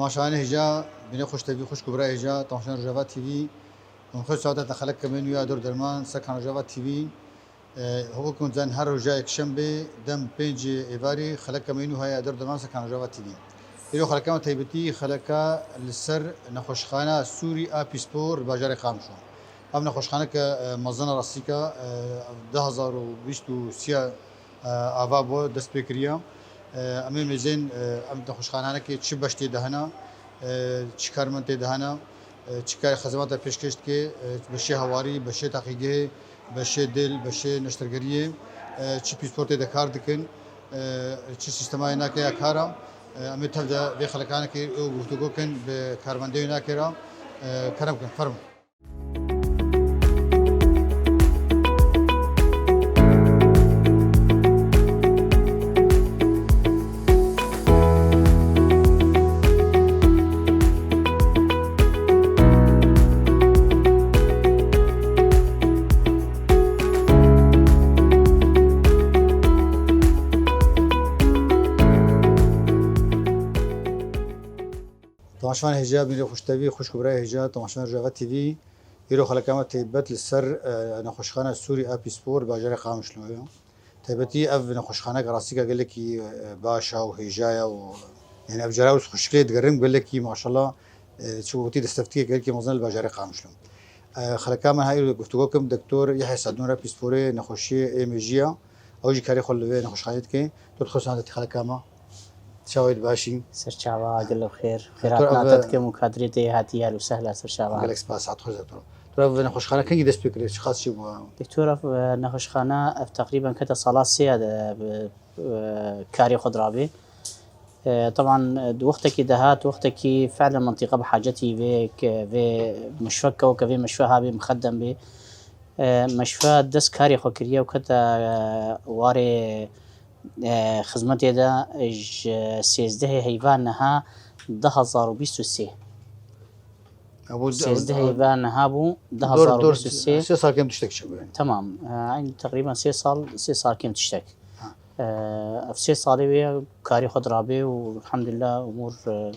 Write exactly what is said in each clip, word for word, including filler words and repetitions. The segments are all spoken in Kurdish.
Temaşevanê hêja, bînê xweş tevî, xwişk û birayê hêja, temaşevanê Rojava T V. Em xwe saeta te xelek kemên wî ya dor derman, ser kanala Rojava T V. E, hûn zanin her roja yekşembê dem pêncê êvarî xeleka me nû heye der devan ser kanala Rojava T V. Îro xeleka me taybetî xeleka li ser nexweşxana Sûrî a Pîspor li bajarê Qamişlo. Ev nexweşxaneke, e, mezin e rastîka, e, du hezar û bîst û sê, e, ava bû dest pê kiriye. E, em ê mêzên, e, ev nexweşxananekê çi beş tê de hene, e, çi karmend tê de hene, e, çi karê xizmeta pêşkêş dike, e, beşê hewarî, beşê teqîgehê, beşê dil, beşê neştergeriyê, e, çi pîsportê de kar dikin, e, çi sîstemayê nake ya kara. E, em ê tev de vê xelekanekê û guftûgo kin bi karmendeyê nake re, e, kerem kin, fermo. Temaşevanê hêja, bînê xweştevî, xwişk û birayê hêja, temaşevanê Rojava T V. Îro xeleka me taybet li ser, e, nexweşxana Sûrî a Pîspor, bajarê Qamişloyê. Taybetî ev nexweşxaneke rastîka gelekî, e, baş e û hêja ye û, yani, ev cara û xweşikê digerin gelekî, maşallah, e, çi wextî desteftikê gelekî mezin li bajarê Qamişlo. E, xeleka me ha îro guftûgo kim, Doktor Yehya Sadûn re pîsporê nexweşiyê ê mêjî ya. Ew jî karê xwe li vê nexweşxanê dike. Tu dixwazî hate xeleka me. Çawa yî, baş î? Serçava, gelo xêr. Doktor, xêrhatina te dikim û kadrê te yê hatî, ehlen û sehlen, serçava. Gelek spas, saet xweş, doktor. Tu ev nexweşxane kengî dest pê kiriye, çiqas çi bû? Doktor, ev, e, nexweşxane, ev teqrîben kete sala sê ya de, e, karê xwe dirabê. E, teban, e, di wextekî de hat, wextekî fiilen mintîqa bi hacetî vê, ke vê meşve, ke weke vê meşve habê mixedem bê. E, meşve dest karê xwe kiriye û kete, e, warê, e, xizmetê de ji sêzdehê heyva niha du hezar û bîst û sê. Ew d-, sêzdeh ew heyva niha bû, dor, dor du hezar û bîst û sê. Sê sal kêm tiştek çi bû? Tamam. E, eynî teqrîben sê sal, sê sal kêm tiştek. Ha. E, ev sê salê wê karê xwe dirabê û elhamdülillah umûr, e,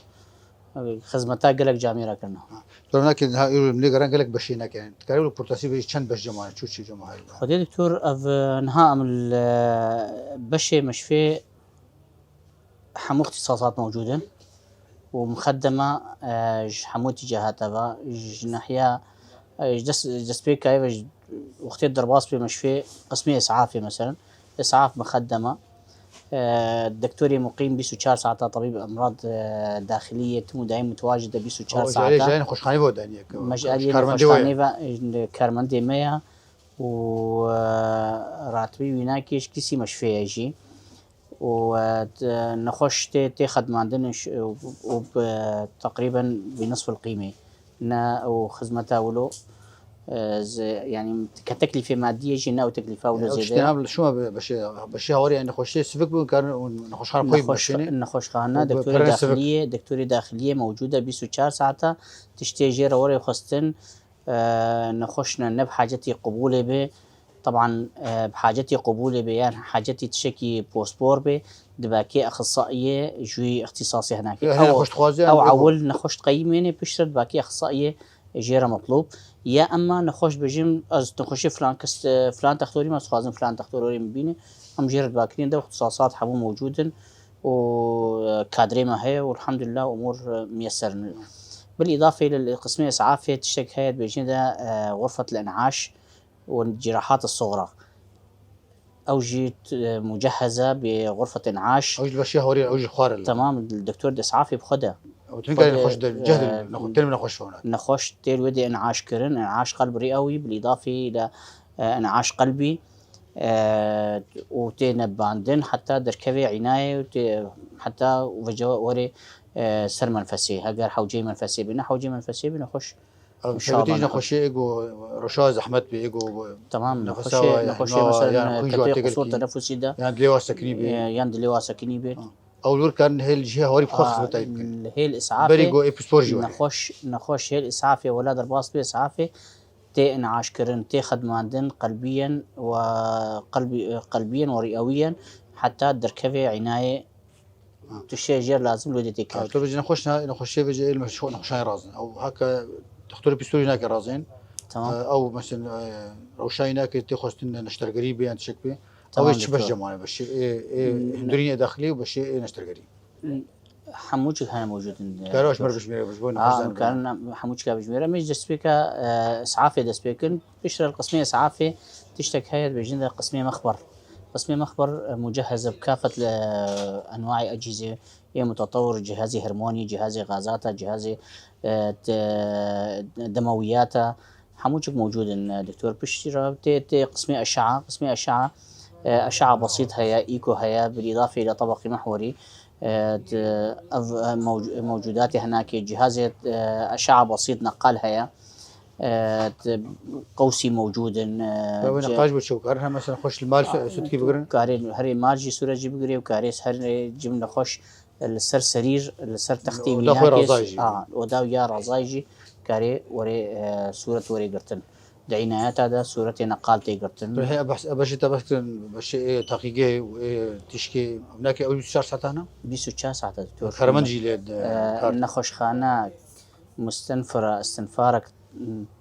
Xizmeta gelek camêra kirina. Ha. Dor nake niha îro em lê geran gelek beşê neke. Dikarî wilo kurtasî bêjî çend beş cem heye, çû çi cem heye? Xwedê doktor, ev, e, niha em li beşê meşfê hemû îxtîsasat mewcûd in û mixedeme, e, ji hemû tîcahata ve, ji nehiya, e, ji dest, ji destpêka ye ve ji wextê derbas bê meşfê qismê îsafê, meselen, îsaf mixedeme. E, doktorê muqîm bîst û çar saeta, tebîb emrad, e, daxiliyê tim û daîm mutewacid e bîst û çar saeta. Ji aliyê nexweşxanê ve daniyek. Me ji aliyê nexweşxanê ve, e, karmendê me ye û, e, ratibî wî nake, ji kîsî meşfê ye jî. Û, e, t-, nexweş tê, tê xedmandin û, û bi teqrîben bi nisfil qîmê. Ne û xizmeta wilo, e, z-, yani ke teklîfê madiyê jî ne û teklîfa wilo zêde. Ew tiştê hem li şima be-, beşê, beşê hawarê, yani nexweşiyê sivik bûn, karin û nexweşxane xwe bixşînê. Nexweşxane, û doktorê daxiliyê, doktorê daxiliyê mewcûd e bîst û çar saeta, tiştê jê re were xwestin, e, nexweş ne, ne bi hacetî qubûlê be. Teban, e, bi hacetî qubûlê be, yan hacetî tiştekî pospor be, dibakê exisayiyê ji wî îxtîsasê hinakê. Ew, ew ewil nexweş diqeyimêne, piştre dibakê exisayiyê jê re metlûb. Ya emma nexweş bêjin, ez nexweşê filan kes, e, filan textorî me, ez dixwazim filan textor were min bîne, em jê re dibakirîn, de îxtîsasat hemû mewcûd in û, e, kadrê me heye û elhamdülillah umûr, e, miyeser in. Bil îdafê li qismê îsafê tiştek heye dibêjin de, e, xurfet li înaş, û cirahat soxra. Ew jî, e, muceheze bi xurfetên aş. Ew jî beşê hawrî, ew jî xwar e. Temam, doktor di îsafê bi xwe de. Ew tu nikarî nexweş de, ceh de, e, nexwe-, têl nexweş fewna. Nexweş têl wê de înaş kirin, înaş qelb riewî, bil îdafî île, e, înaş qelbî, e, û tê nebandin, heta derkevê înayê û tê, heta veca werê, e, ser menfesê. Heger hewceyê menfesê bî, ne hewceyê menfesê bî, nexweş Ev, înşallah, taybetî ji nexweş. Nexweşê êgo, roşa zehmet bê, êgo. Tamam, nexweşê, nexweşê, mesela, yan, yan xîja qusûr tenefusî de. Yan dilê wa sekinî bê. E, yan dilê wa sekinî bê. Ha. Ew li wir karin hêl cihê hawarî bi xwe xizmetayî bikin. Hêl îsafê. Berî go ê pispor jî were. Nexweş, nexweş hêl îsafê, wela derbas bê îsafê. Tê înaş kirin, tê xedmandin, qelbiyen we qelbî-, qelbiyen we rîewiyen, heta derkevê înayê tiştê jêr lazim lodê tê kar. Tu bêjî nexweş ne, nexweşiyê vêce êl me şo-, nexweşanê razin. Ew heke doktorê pîstorî nake razin. Tamam. Ew mesela, e, rewşayî nake tê xwestin neştergerî bê yan tişek bê. Ew ê çi beş cemane beşê, ê, ê hundirînê daxilî û beşê ê neştergerî. Hemû çik hene mewcûd in. Kare ji me re bijmêre, ji bo nexweş zanin. Hemû çika bijmêre. Em ê ji destpêka, e, îsafê dest pê kin. Piştre li qismê îsafê tiştek heye dibêjin de qismê mexber. Qismê mexber, e, mucehhez e bi kafet li, e, enwaî ecîzê, ê mutetewir, cihazê hormonî, cihazê gazata, cihazê, e, te-, demewiyata. Hemû çik mewcûd in, e, doktor. Piştî re tê, tê qismê eşaa. Qismê eşaa, e, eşaa besît heye, îko heye, bil îdafê îla tebeqî mehwerî. E, t-, ev, e, mewc-, mewcûdatê hinakê cihazê, e, eşaa besît neqal heye. E, t-, qewsî mewcûd in, e, Ve wê ce- neqaş bo çew karin hem mesela xweş li mal su-, sutkî bigirin. Karê herê mal jî sûret jî bigirê û karê herê cim li xweş li ser serîr, li ser textî Oda xwe wînakê, razayî jî. A, oda ya razayî jî karê werê, e, sûret werê girtin. Di înayeta de sûretê neqal tê girtin. Heye behs, e, beşê te behs kirin, beşê, e, teqîgê û, e, tişkê, evnakê ew bîst û çar saetane? Bîst û çar saet e, doktor. Karemend jî lê de, e, kar. Nexweşxane mustenfira, istinfarek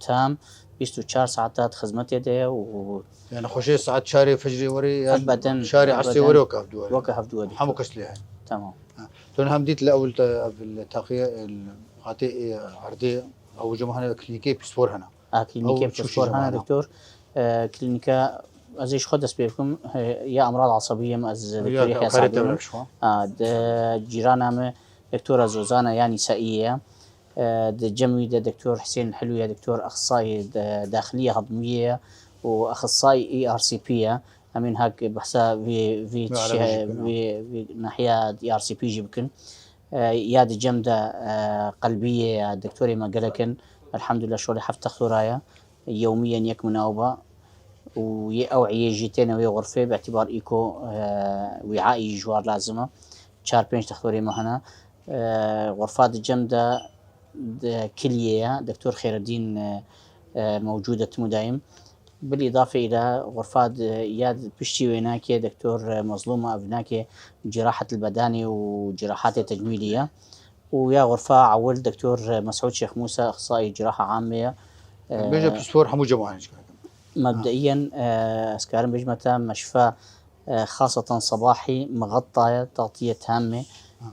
tam bîst û çar saeta di xizmetê de ye û Yani nexweşê saet çarê fecrê were yan Ebeden, çarê esrê ebeden. Were weke hevdû were. Weke hevdû were. Hemû kes lê heye. Tamam. Ha. Tu hem dît li ewil te, ev li teqiye, li hatê, e, erdê, ew cem hene klînîkê pîspor hene. A, klînîkê Ew çû pîspor şî hene, cem hene. Doktor. E, klînîka ez ê ji xwe dest pê bikim, e, ya emrad asabiye me ez Ya doktor Yahya karê te Sabî me. Were ji xwe. A, de, cîrana me doktora Zozana ya nîsaî ye. E, di cem wî de doktor Husên Hilû ye, doktor exisayî de, daxiliyê hedmiyê ye û exisayî E R C P ye. Em ên hak behsa vê, vê Vê tişê, erebê jî bikin, ha. Vê, vê nahiya E R C P jî bikin. E, ya di cem de, e, qelbiyê ye, doktorê me gelek in. Elhamdulillah şolê heft textora ye. Yewmiyen yek min ew ba. Û yê ew iyê jî têne wê xurfê, bi îtibar îko, e, wîaî ji war lazim e. Çar pênc textorê me hene. E, xurfa di cem de, de kiliyê ye. Doktor Xêredîn, e, e, mewcûd e tim û daîm. Bil îdafê île xurfa di, ya di piştî wê nake, doktor, e, Mezlûm e, ev nake cirahet li bedanê û cirahatê tecmîlî ye. û ya xurfa ewil doktor Mesûd Şêx Mûsa, exisayî ciraha amê ye. Bêje pîspor hemû cem wan hêj kakim. Mebdeiyen, e, ez karim bêjme te meşfe, e, xaseten sebahî, mixetta ye, textiye tam e.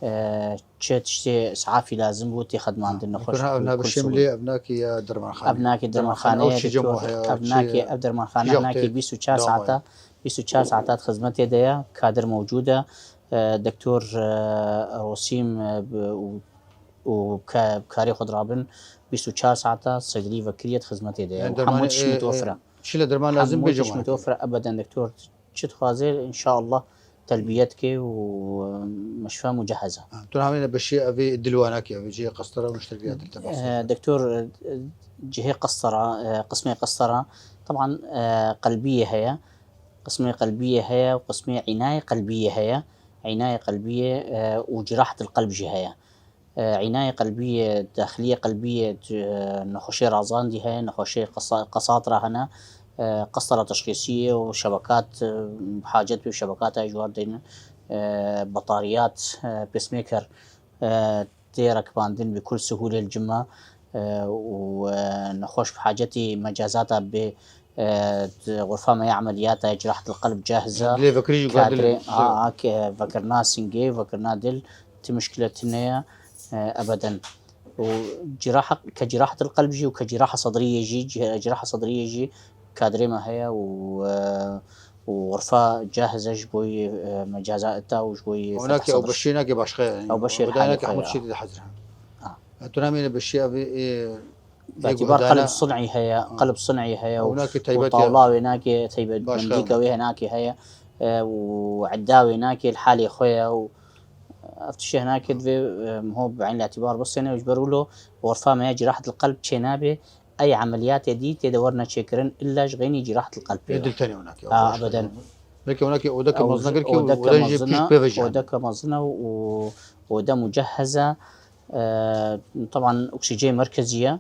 E, çi tiştê îsafî lazim bû, tê xedmandin nexweş. Ev nabişêm lê, ev nakî ya dermanxane. Ev nakî dermanxane, ev çi cem doktor, heye, ev çi nakî, ev dermanxane, kîja nakî wextê bîst û çar dewam saeta, heye. Bîst û çar saeta di xizmetê de ye, kadir mewcûd e. E, doktor, e, Rosîm, e, bi-, û, û ke-, karê xwe dirabin bîst û çar saeta seydlî vekiriyet xizmetê de ye. Yani û hemû dermanê, tişt e, e, mutewefir e. Çi le derman lazim bê cemaetê? Hemû tişt mutewefir e, ebeden doktor çi dixwaze, înşallah telbiyet ke û, e, meşfe muceheze. Ha, tu navê beşê evê dilwanakê, evê cihê qestera û niştergiya dil te behs. E, doktor, e, cihê qestera, e, qismê qestera, teban, e, qelbiyê heye. Qismê qelbiyê heye û qismê înayê qelbiyê heye. Înayê qelbiyê, e, û cirahetil qelb jî heye. E, înayê qelbiyê, daxiliyê qelbiyê, e, nexweşê razandî heye, nexweşê qesa-, qesatra hene, e, qestera teşxîsiyê û şebekat, e, hacet bi şebekata ji war deynin, e, betariyat, e, pacemaker, e, tê rekibandin bi kul sihûlê li cima, e, û, e, nexweş bi hacetî mecazata bi, e, di xurfa me ya emeliyata cirahetil qelb cahz e. Dilê vekirî jî guhar dil. Kadrê, ha, ha, ke vekirina singê, vekirina dil, ti mişkile tune ye, e, ebeden. Û ciraha, ke cirahetil qelb jî û ke ciraha sedriyê jî, ci-, ciraha sedriyê jî kadrê me heye û, e, û xurfa cahz e ji bo yê, e, mecaza ita û ji bo yê Ew fetah nake, ew sadr. Beşê nake başqa ye. Ew beşê Ew da lihê nake xwe hemû ye. Tiştê dide hezir. Ha. E, tu namê beşê ev ê, Bi îtibar qelb sin'î heye, Ha. Qelb sin'î heye û, Ew nake û taybet ya. Tawla wê nake, taybetmendî Başqa. Ke wê nake heye, e, û edda wê nake li halê xwe ye û ev tiştê hinakê divê, e, miho bi eyn îtibar bistêne û ji ber wilo xurfa me ya cirahetil qelb çê nabe. Ey emeliyatê dî tê de werine çêkirin, illa ji xeynî cirahetil qelb pê Ê ye. Dil tenê winakê. Ha, ebeden. Belkî winakê odeke mezin e, kir û odeke oda jî mezin pîş e, pê ve jî. Odeke mezin e û oda mucehhez e. E, teban oksîjê merkezî ye.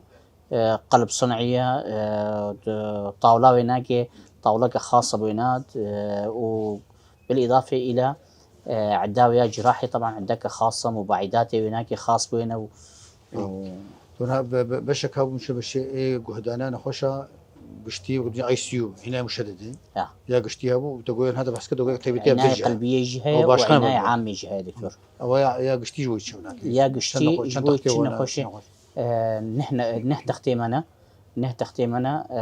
E, qelb sin'î ye. E, de, tawla wê nake, tawleke xas e wê na, e, û bil îdafê îla E, edda wê ya cirahê, teban eddeke xas e, mubaîdatê wê nakê xas bûyene û, û Tu niha be-, be-, beşek hebûn çi beşê ê guhdana nexweşa giştî wekî I C U, îna muşededê. Ya. Ya giştî hebû, te goyên hada behs kir, te goyên qeybetiya Înayê bêje. Qelbiyê jî heye Û û başkan înayê hebû. Amê jî heye, doktor. Ewa ya, ya giştî ji bo çi wina? Ya giştî ji bo çi nexweş, e, neh, neh textê me ne, neh textê me ne, e,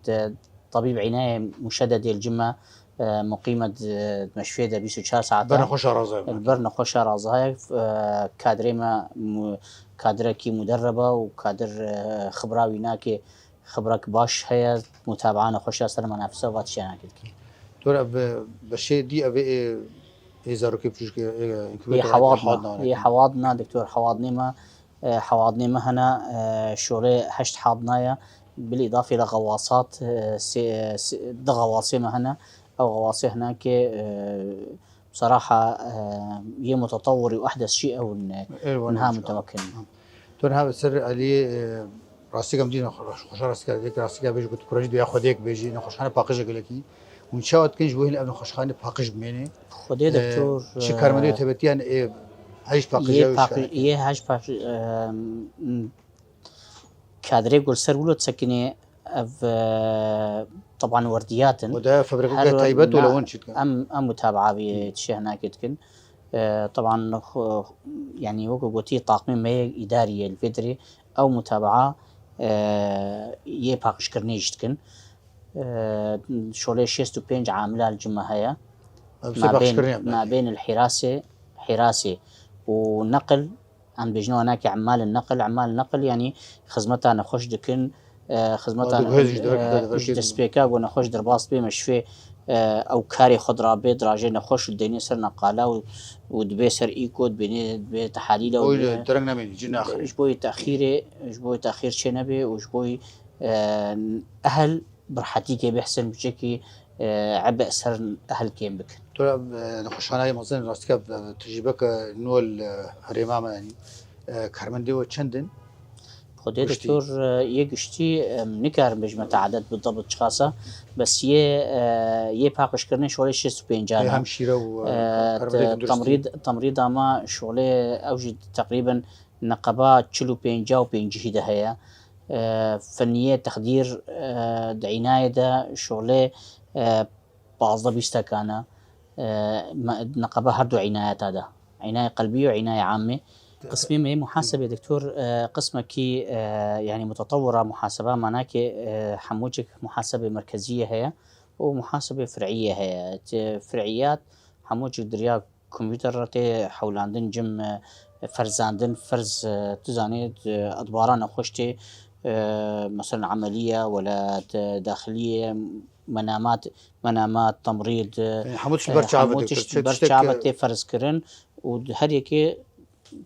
te-, tabîb înayê muşededê li cim me, e, muqîm e di, di meşfê de bîst û çar saet e. Ber nexweşa razaye. Li ber nexweşa razaye, e, kadrê me mu-, kadrekî muderreb e û kadir, e, xibra wî nake, xibrek baş heye, mutabaa nexweşa ser menafisa va tiştê nake dikin. Tor ev, e, beşê dî ev ê, ê zarokê piçûçkê, ê, inkubator Yê hewadna, hewad nane. Yê hewadna, doktor hewadnê me, e, hewadnê me hene, e, şolê heşt hadna ye. Bil îdafê de xewasat, e, sê, sê, du xewasê me hene. Ew xewasê hinekê, e, bseraha, e, yê mutetewir û ehdes jî ew in, Ê, wan niha ew mutemekin. Tu niha ser aliyê, e, rastî em dîn xweşa rastî yek rastî bêjî ku tu kurajî diya xwedêk bêjî, nexweşxane paqij e gelekî. Hûn çawa dikin ji bo hîn ev nexweşxane paqij bimêne? Xwedê E, doktor, çi e, karmendê tebetiyan ê hej paqij Yê ew paqij, şikayet yê hej paqij, e, m-, kadrê ku li ser wilo disekinê ev, e, teban werdiyat in. Û de fabrîkeke Her taybet û na-, lewin çi dikin? Em, em mutabaa vê tiştê hinekê dikin. E, teban xwe, yanî wekî gotî taqmê me yê îdarî ye li vê derê. Ew mutabaa, e, yê paqijkirinê jî dikin. E, şolê şêst û pênc amila li cim me heye. Ev sê Mabên, paqijkirinê ye. Mabên li hîrasê, hîrasê û neqil, em dibêjin wana ki emal neqil, emal neqil, yanî xizmeta nexweş dikin, e, xizmeta Û diguhêz ji devekê e, de ji devekê destpêka ku nexweş derbas bê meşfê, e, ew karê xwe dirabe, dirajê nexweş û deynê ser neqala û, û dibê ser îko, dibêne, dibê tehalîla û Oy dibê, dereng nemênî, cin axirê. Ji bo texîrê, ji bo texîr çê nebe û ji bo, e, ehel bi rehetî kê bihsin, bi çekî, e, ebe ser ehil kêm bikin. Tu, e, nexweşxaneyê mezin rastîka, e, tecrûbeke nû li herêma me, yanî, e, karmendê we çend in? Xwedê Giştî. Doktor, e, yê giştî, em nikarin bêjime te edet bi debit çiqas e, bes yê, e, yê paqijkirinê şolê şêst û pênc Ê ne. Hemşîre û, e, E, karmendê te-, tenduristî. Temrîd, temrîda me şolê ew jî teqrîben neqeba çil û pênc û pêncî de heye. E, feniyê texdîr, e, di înayê de şolê, e, pazdeh bîst e. E, me-, neqeba her du înayeta de. Înayê qelbî û înayê amê. Qismê me yê muhasebê, doktor, e, qismekî, e, yanî mutetewira muhaseba, manakê, e, hemûçik muhasebê merkeziyê heye û muhasebê fir'iyê heye. Ti fir'iyat hemûçik dirya kompûter re tê hewlandin, cim, e, ferzandin, ferz, e, tu zanê, e, edbara nexweş tê, e, mesela emeliye, wela, e, daxiliye, menamat, menamat, temrîd, e, Yanî hemû tişt li ber çav e, hemû tişt li ber çav e tê ferzkirin û her yekê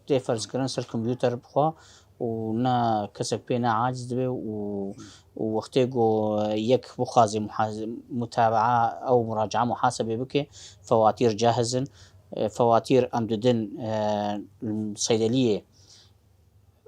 tê ferzkirin ser kompûter bi xwe û ne kesek pê ne aciz dibe û, û wextê ku yek bixwaze muha-, mutabaa ew muracaa muhasebê bike, fewatîr cahiz in. E, fewatîr em didin, e, seydeliyê.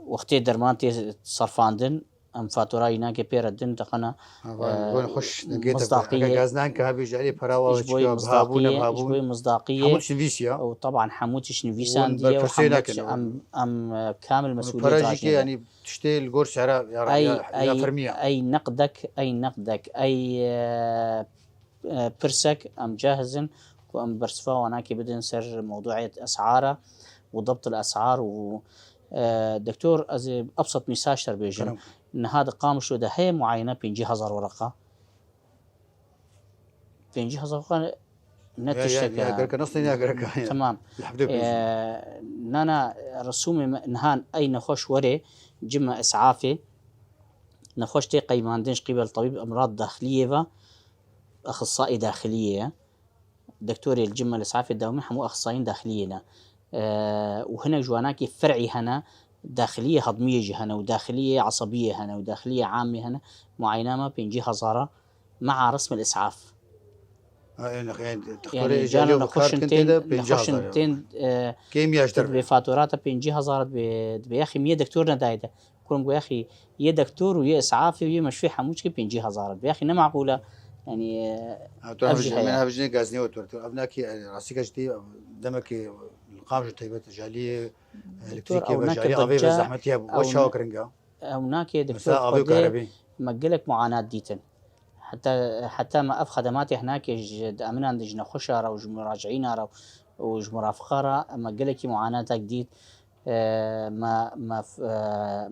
Wextê derman tê serfandin, em fatura înakê pê re din, dixwena, Ha, van, e, van xweş, dengê te misdaqiyê, heke gaznan ke hebî ji alî pera wa ji bo çiya, bihabû, misdaqiyê, ji bo nebhabû. Misdaqiyê. Hemû tişt nivîsiya. Û taban hemû tişt nivîsan Wan diye û berpirsê hemû nakin tişt û em, em, e, kamil û mesûliyet pera jî ke, haşê de. Yanî tiştê li gor sera ya, Ey, ya, ya ey, fermiya. Ey neqdek, ey neqdek, ey, e, e, pirsek em cahiz in ku em bersiva wanakê bidin ser mewduê es'ara û debt el es'ar û, e, doktor, ez ê ebset mîsaj te bêjim. Kerem. Niha di Qamişlo de heye muayene pêncî hezar wereqa. Pêncî hezar wereqa ne Ya, ya, tiştek ya, e. gereke nasıl ya, gereke ya. Tamam. Li hevdê E, pêncî. Na, na, resûmê me niha ey nexweş were, cime es'afê. Nexweş tê qeymandin ji qîbel tabîb emrad daxiliyê ve. Axisayê daxiliyê ye. Doktorê li cim me li safê dewamî hemû axisayên daxiliyê ne. Eee, û hinek ji wanakê fer'î hene, daxiliyê hedmiyê jî hene û daxiliyê esebiyê hene û daxiliyê amê hene. Muayena me pêncî hezar e, mea resm el is'af. Ha, yani, yani, doktorê Yanî, ecazê cana û nexweşin kar kin tên, tê de pêncî hezar nexweşin euro. Tên, eee, Kêm ya ji te derve. Dibê fatura te pêncî hezar dibê, dibê yaxî min yê doktor nedayê te. Kurim got, yaxî, yê doktor û yê is'afê û yê meşfê hemû çikê pêncî hezar e. Dibê, yaxî, ne meqûl e. Yanî, e, Ev tu ev hevjî jî, heye. Min hevjînê gazinê we tu, ev nakî, e, rastî ke jî tê, demekî li qam ji taybet ji alî, e, Doktor, elektrîkê ew ve, ji nake alî avê ve budce, zehmetî hebû. We ew çawa kiringa? Ew nake doktor, Mesela avê û Xwedê karebî. Me gelek muanat dîtin. Heta, heta me ev xedematê hinakê ji diaminan de ji nexweşa re û ji muraciîna re û ji murafiqa re me gelekî muanatek dît. E, me, me, e,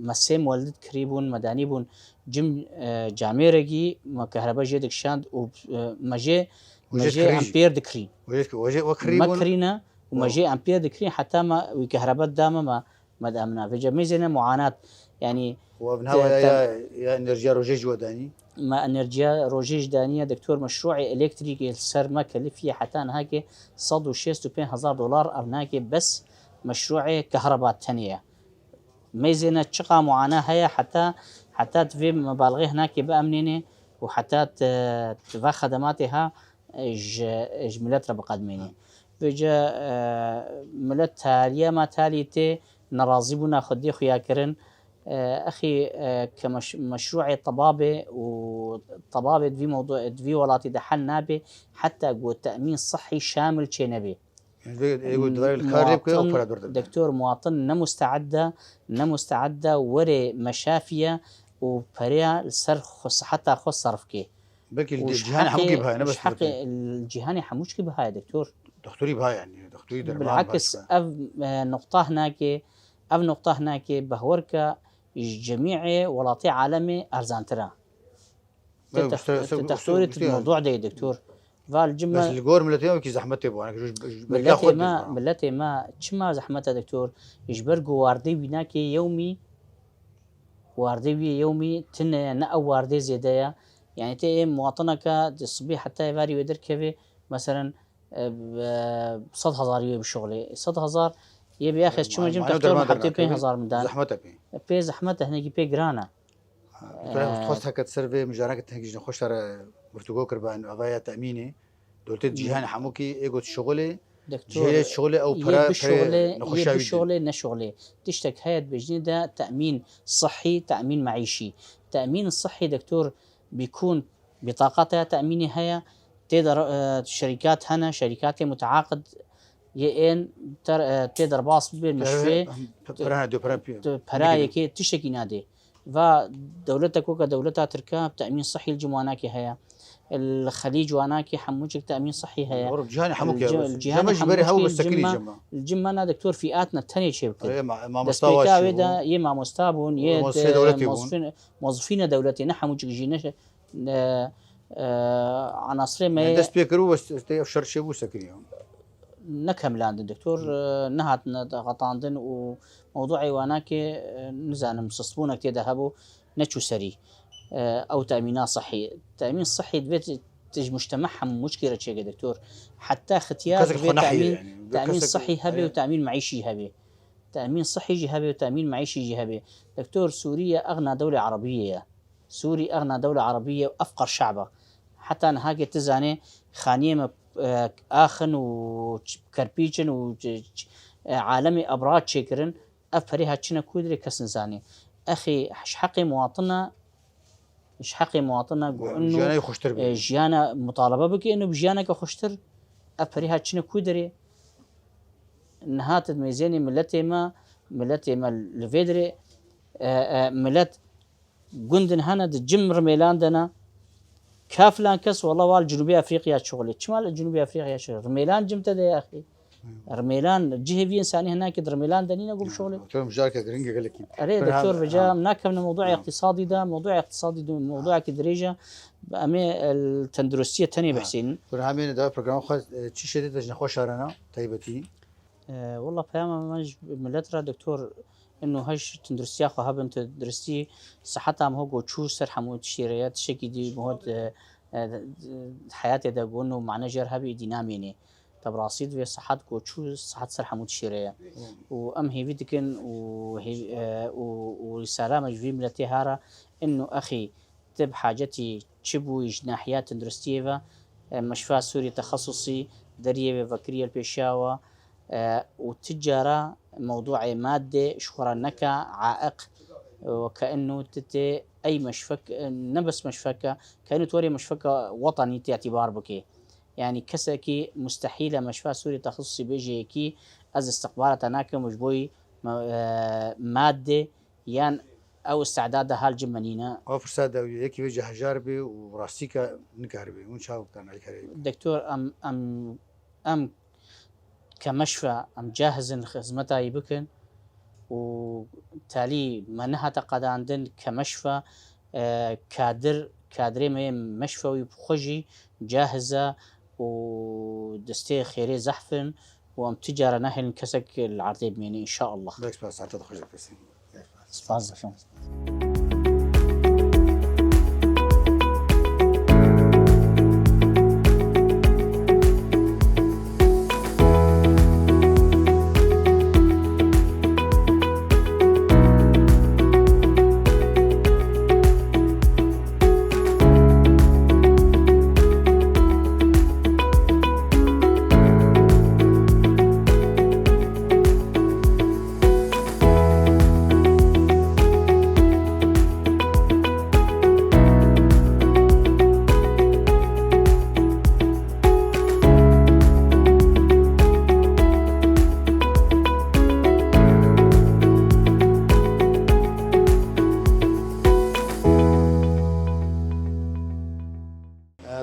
me sê muweldid kirî bûn, me danî bûn cim, e, camêrekî, me kehrebe jê dikişand û, e, me jê, Û me jê jê kirî jî. Empêr dikirîn. Û jê, û jê we kirî Me bûn? kirîne û me Û jê empêr dikirîn heta me wî kehrebe dame me, me diamina. Vêca mêzêne muanat. Yanî Û ev te-, niha ya, te- ya, ya enerjiya rojê ji we danî? Me enerjiya rojê ji daniye, doktor, meşruê elektrîkê li ser me kelifiye heta niha ke sed û şêst û pênc hezar dolar ev nake bes meşruê kehreba tenê ye. Mêzêne çiqa muana heye heta, heta divê mebalixê hinakê biemnêne û heta ti-, tiva xedematê ha ji, ji milet re biqedmêne. Vêca, e, milet taliye ma talî tê nerazî bûna xwedî xuya kirin. E, exî, e, ke meş-, meşruê tebabê û tebabê divî mewdu-, divî welatî de hel nabê heta ku temîn sihî şamil çê nebê. Yani, ê ku divarê li kar lê bike, o Muwatin, para dor dibe. Doktor, muwatin ne musteed e, ne musteed e were meşafiye û pereya li ser xwe, siheta xwe serf ke. Belkî li Û ji cîhanê hemûkî heqê, biha ye, ne ji bes heqê li te. Cîhanê hemûkî biha ye, doktor. Doktorî biha yani, doktorî derman biha. Bilakis ev, e, nuqta hinakê, ev nuqta hinakê behwer ke ji cemîê welatê alemê erzantir e. Te Evet, tex-, usta, te usta, textorê usta, tu usta. Mewdu de, doktor. Va li cim Bes me li gor miletê me wekî zehmetê bû, yani, ji, ji, ji berka Miletê xwe me, dibî. Miletê me çima zehmet e, doktor? Ji ber ku wardê wî nake yewmî, wardê wî yewmî tune ye, ne ew wardê zêde ye. Yani tê ê muwatineke di sibê heta êvarî wê derkeve, meselen, e, bi, e, sed hezar wê bişuxulê. Sed hezar yê bi yaxez çima cim textorê me heptê pênc hezar min dan. Zehmet e pê. Pê zehmet e, hinekî pê giran e. Ha, tu Ee, dixwest heke ser vê mijareke tenekî ji nexweşa re guftûgo kiriba, ava ya temînê. Dewletê cîhanê hemûkî ê got şixulê, Doktor, cihê şixulê ew yê pere, bişuxulê, pere yê nexweşa wî din. Bişuxulê, neşuxulê. Tiştek heye dibêjinê de temîn sihî, temîn meîşî. Temîn sihî, doktor, bîkûn, bîtaqata ya temînê heye. Tê de, e, şerîkat hene, şerîkatê muteaqid yê ên ter-, e, tê derbas bibên meşrûyê. Pe-, pe-, pera, dê pera pî-, tu pera pî-, yekê tiştekî nadê. Va dewlete ku ke dewleta Tirke, temîn sihî li cim wanakê heye. Li Xelîc wanakê hemû cik temîn sihî heye. Doğru, cîhanê hemû Li ke ci-, bes. Cîhanê Cema jî berê hemû hew cik bes sekirî cima, cema. Li cima na doktor fîat ne tenê çê bikir. Ê, ma-, mamosta Destpêka wa wê çi de bû? Yê mamosta bûn, yê Wezîfê de dewletê bûn. mozfîn-, mozfîne dewletê ne hemû cik jî ne, e, e, anasirê me Yani yê dest pê kir û wes-, te ev şer çêbû sekirî ya. Nekemilandin, doktor, e, nehatine xetandin û mewduê wanakê, e, nizanim, sisbûnek tê de hebû, neçû serî. E, ew temîna sihî. Temîn sihî divê ti-, ti ji mujtema hemû çikê re çêke, doktor. Heta xitiyar Kesek divê xwe nehî temîn, yani. Temîn Kesek sihî hebe û temîn meîşî hebe. Temîn sihî jî hebe û temîn meîşî jî hebe. Doktor, Sûriye exna dewle Erebiyê ye. Sûrî exna dewle Erebiyê û efqer şe'b e. Heta niha ke tu zanê xaniyê me, e, axin û ç-, kerpîç in û ç-, ç-, e, alemê ebra çêkirin, ev perê hat çine ku dirê kes nizanê. Exê ji heqê muwatina, ji heqê muwatina ku Ya, inu, jiyana xweştir bê. E, jiyana mutalebe bike, inu bi jiyaneke xweştir, ev perê hat çine ku dirê. Niha tu mêzênê miletê me, miletê me li vê dirê, e, e, milet Gundin hene di cim rimêlan de ne. Ka filan kes wela wal Cenûbê Efrîqya şixulê. Çima li Cenûbê Efrîqya şixulê? Rimêlan cim te de ye axî. Rimêlan cihê vî însanî hinakê di rimêlan de nîne ku bişixulê. Doktor, mijareke giring e gelekî. Erê, Pir doktor, han-, vêca ha. Em nakevne mewduya Ha. iqtîsadî de, mewduya iqtîsadî de, mewduyakî dirêj e. Em ê, e, li tenduristiyê tenê Ha. behsînin. Kur hamêne da programa xwe, e, çi şêdê te ji nexweşa re ne, taybetî? E, wela peyama me ji milet re, doktor, inu heş tunduristiya xwe hebin, tunduristî siheta me ho go çû ser hemû tiştê re ye, tiştekî dî me ho, e, e, heyatê de go inu mane jê re hebî dî namênê. Te bi rastî divê sihet go çû, sihet ser hemû tiştê re ye. Û em hêvî dikin û hêv-, e, û, û risala me ji vî miletê ha re inu exî Tib hacetî çi bû ji nahiya tenduristiyê ve, e, meşfa Sûrî texesusî deriyê vê vekirî ye li pêşiya we, e, û ti cara mewduê madde ji xwe re neke aiq, وكأنه تتي أي مشفك، نبس مشفكة، كأنه توري مشفكة وطني تعتبار بكي. يعني كسكي مستحيل مشفى سوري تخصصي بيجي كي أز استقبالة تناكم مش بوي م-، آه، مادة يان أو استعداد هال جمنينا. Ew firseta dawî ye, yekî wê cihjar bê û rastî ke nikaribe. Hûn çawa bikan alîkariyê bikin? دكتور، أم، أم، أم كمشفى، أم جاهز إن خدمتها يبكن، وتالي منها تقداندن كمشفى، آه، كادر، كادري ما مشفوي بخجي جاهزة، ودستي خيري زحفن، وأم تجارة نهل كسك العرضي بميني إن شاء الله. Belek spas, saeta xweş dipirsin. Spas dikim.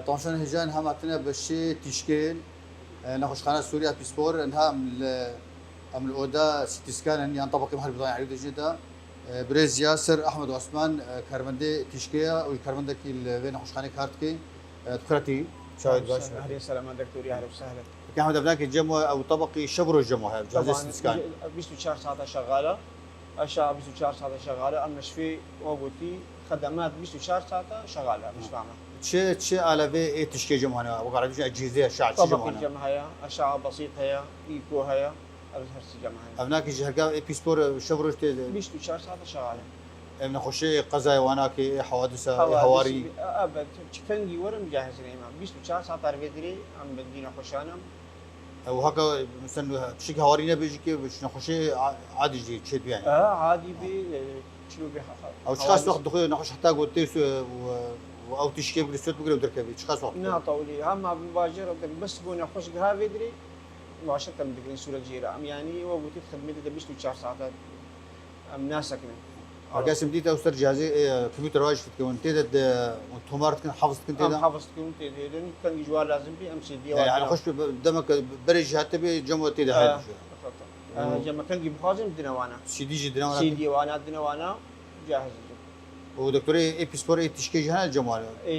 Tamaşevanên hêja, niha em hatine beşê tîşkên, e, nexweşxaneya Sûriya Pîspor, niha em li, em li oda C T scan in, yan tebeqê me her bi dayê erî de jê de. E, birêz Yasir Ehmed Osman, e, karmendê tîşkê ye û ji karmendekî li vê nexweşxanê kar dike. E, tu xêr hatî, çawa dibî, baş? Ehlê selama, doktor, ehlen we sehlen. Ehmed, ev nake cem we, ew tebeqî şev û roj cem we heye, cihazê C T scan. Bîst û çar saeta şexal e. Aşağı bîst û çar saeta şexal e. Em meşfê, we gotî, xedemat bîst û çar saeta şexal e, meşfa me. Çi, çi alevê ê tişkê cem hene? Wek Erebî jî ecîzê, eşa çi cem hene? Tabaqî cem heye, eşa besît heye, îko heye. Ev her sî cem hene. Ev nake ji herga ê pîspor şev roj tê de? Bîst û çar saeta şexal e. Ev nexweşê qezayê wanakê, ê hewadisa, ê hewarî. Hewadis, e, e, çi kengî werin cahizin êma. Bîst û çar saeta vê dirê em bi dî nexweşan em. Ew haka, mesela, tiştekî hewarî nebê jî ke ji nexweşê a-, adî jî çêdibî yani. Aha, adî bî, e, çilo bî ha-, ha-, Ew çiqas wext dixwe nexweş heta ku tê su-, û, û ew tişkê bigire, sot bigire û derkevî? Çiqas wext? Na tawilî, hema bi bajêr de bes ku nexweş giha vê dirê, başe tem digirin sûret jê re. Em yani, we gotî xidmetê de bîst û çar saet e. Em nasekinin. Herkes em dît ew ser cihazê, e, kompûter wa jî fitkirin. Tê de, de, tomar dikin, hafız dikin tê de? Em hafız dikin, tê de din. Kengî ji wan lazim bî, em C D wa. Yani, yani xweş be, demek berê jî hatibe, cem we tê de heye. Cem me kengî bixwazin, dine wana. C D jî dine wana. C D wana, dine wana, cahiz. Û doktorê ê pîspor ê tişkê jî hene cem wana? Ê,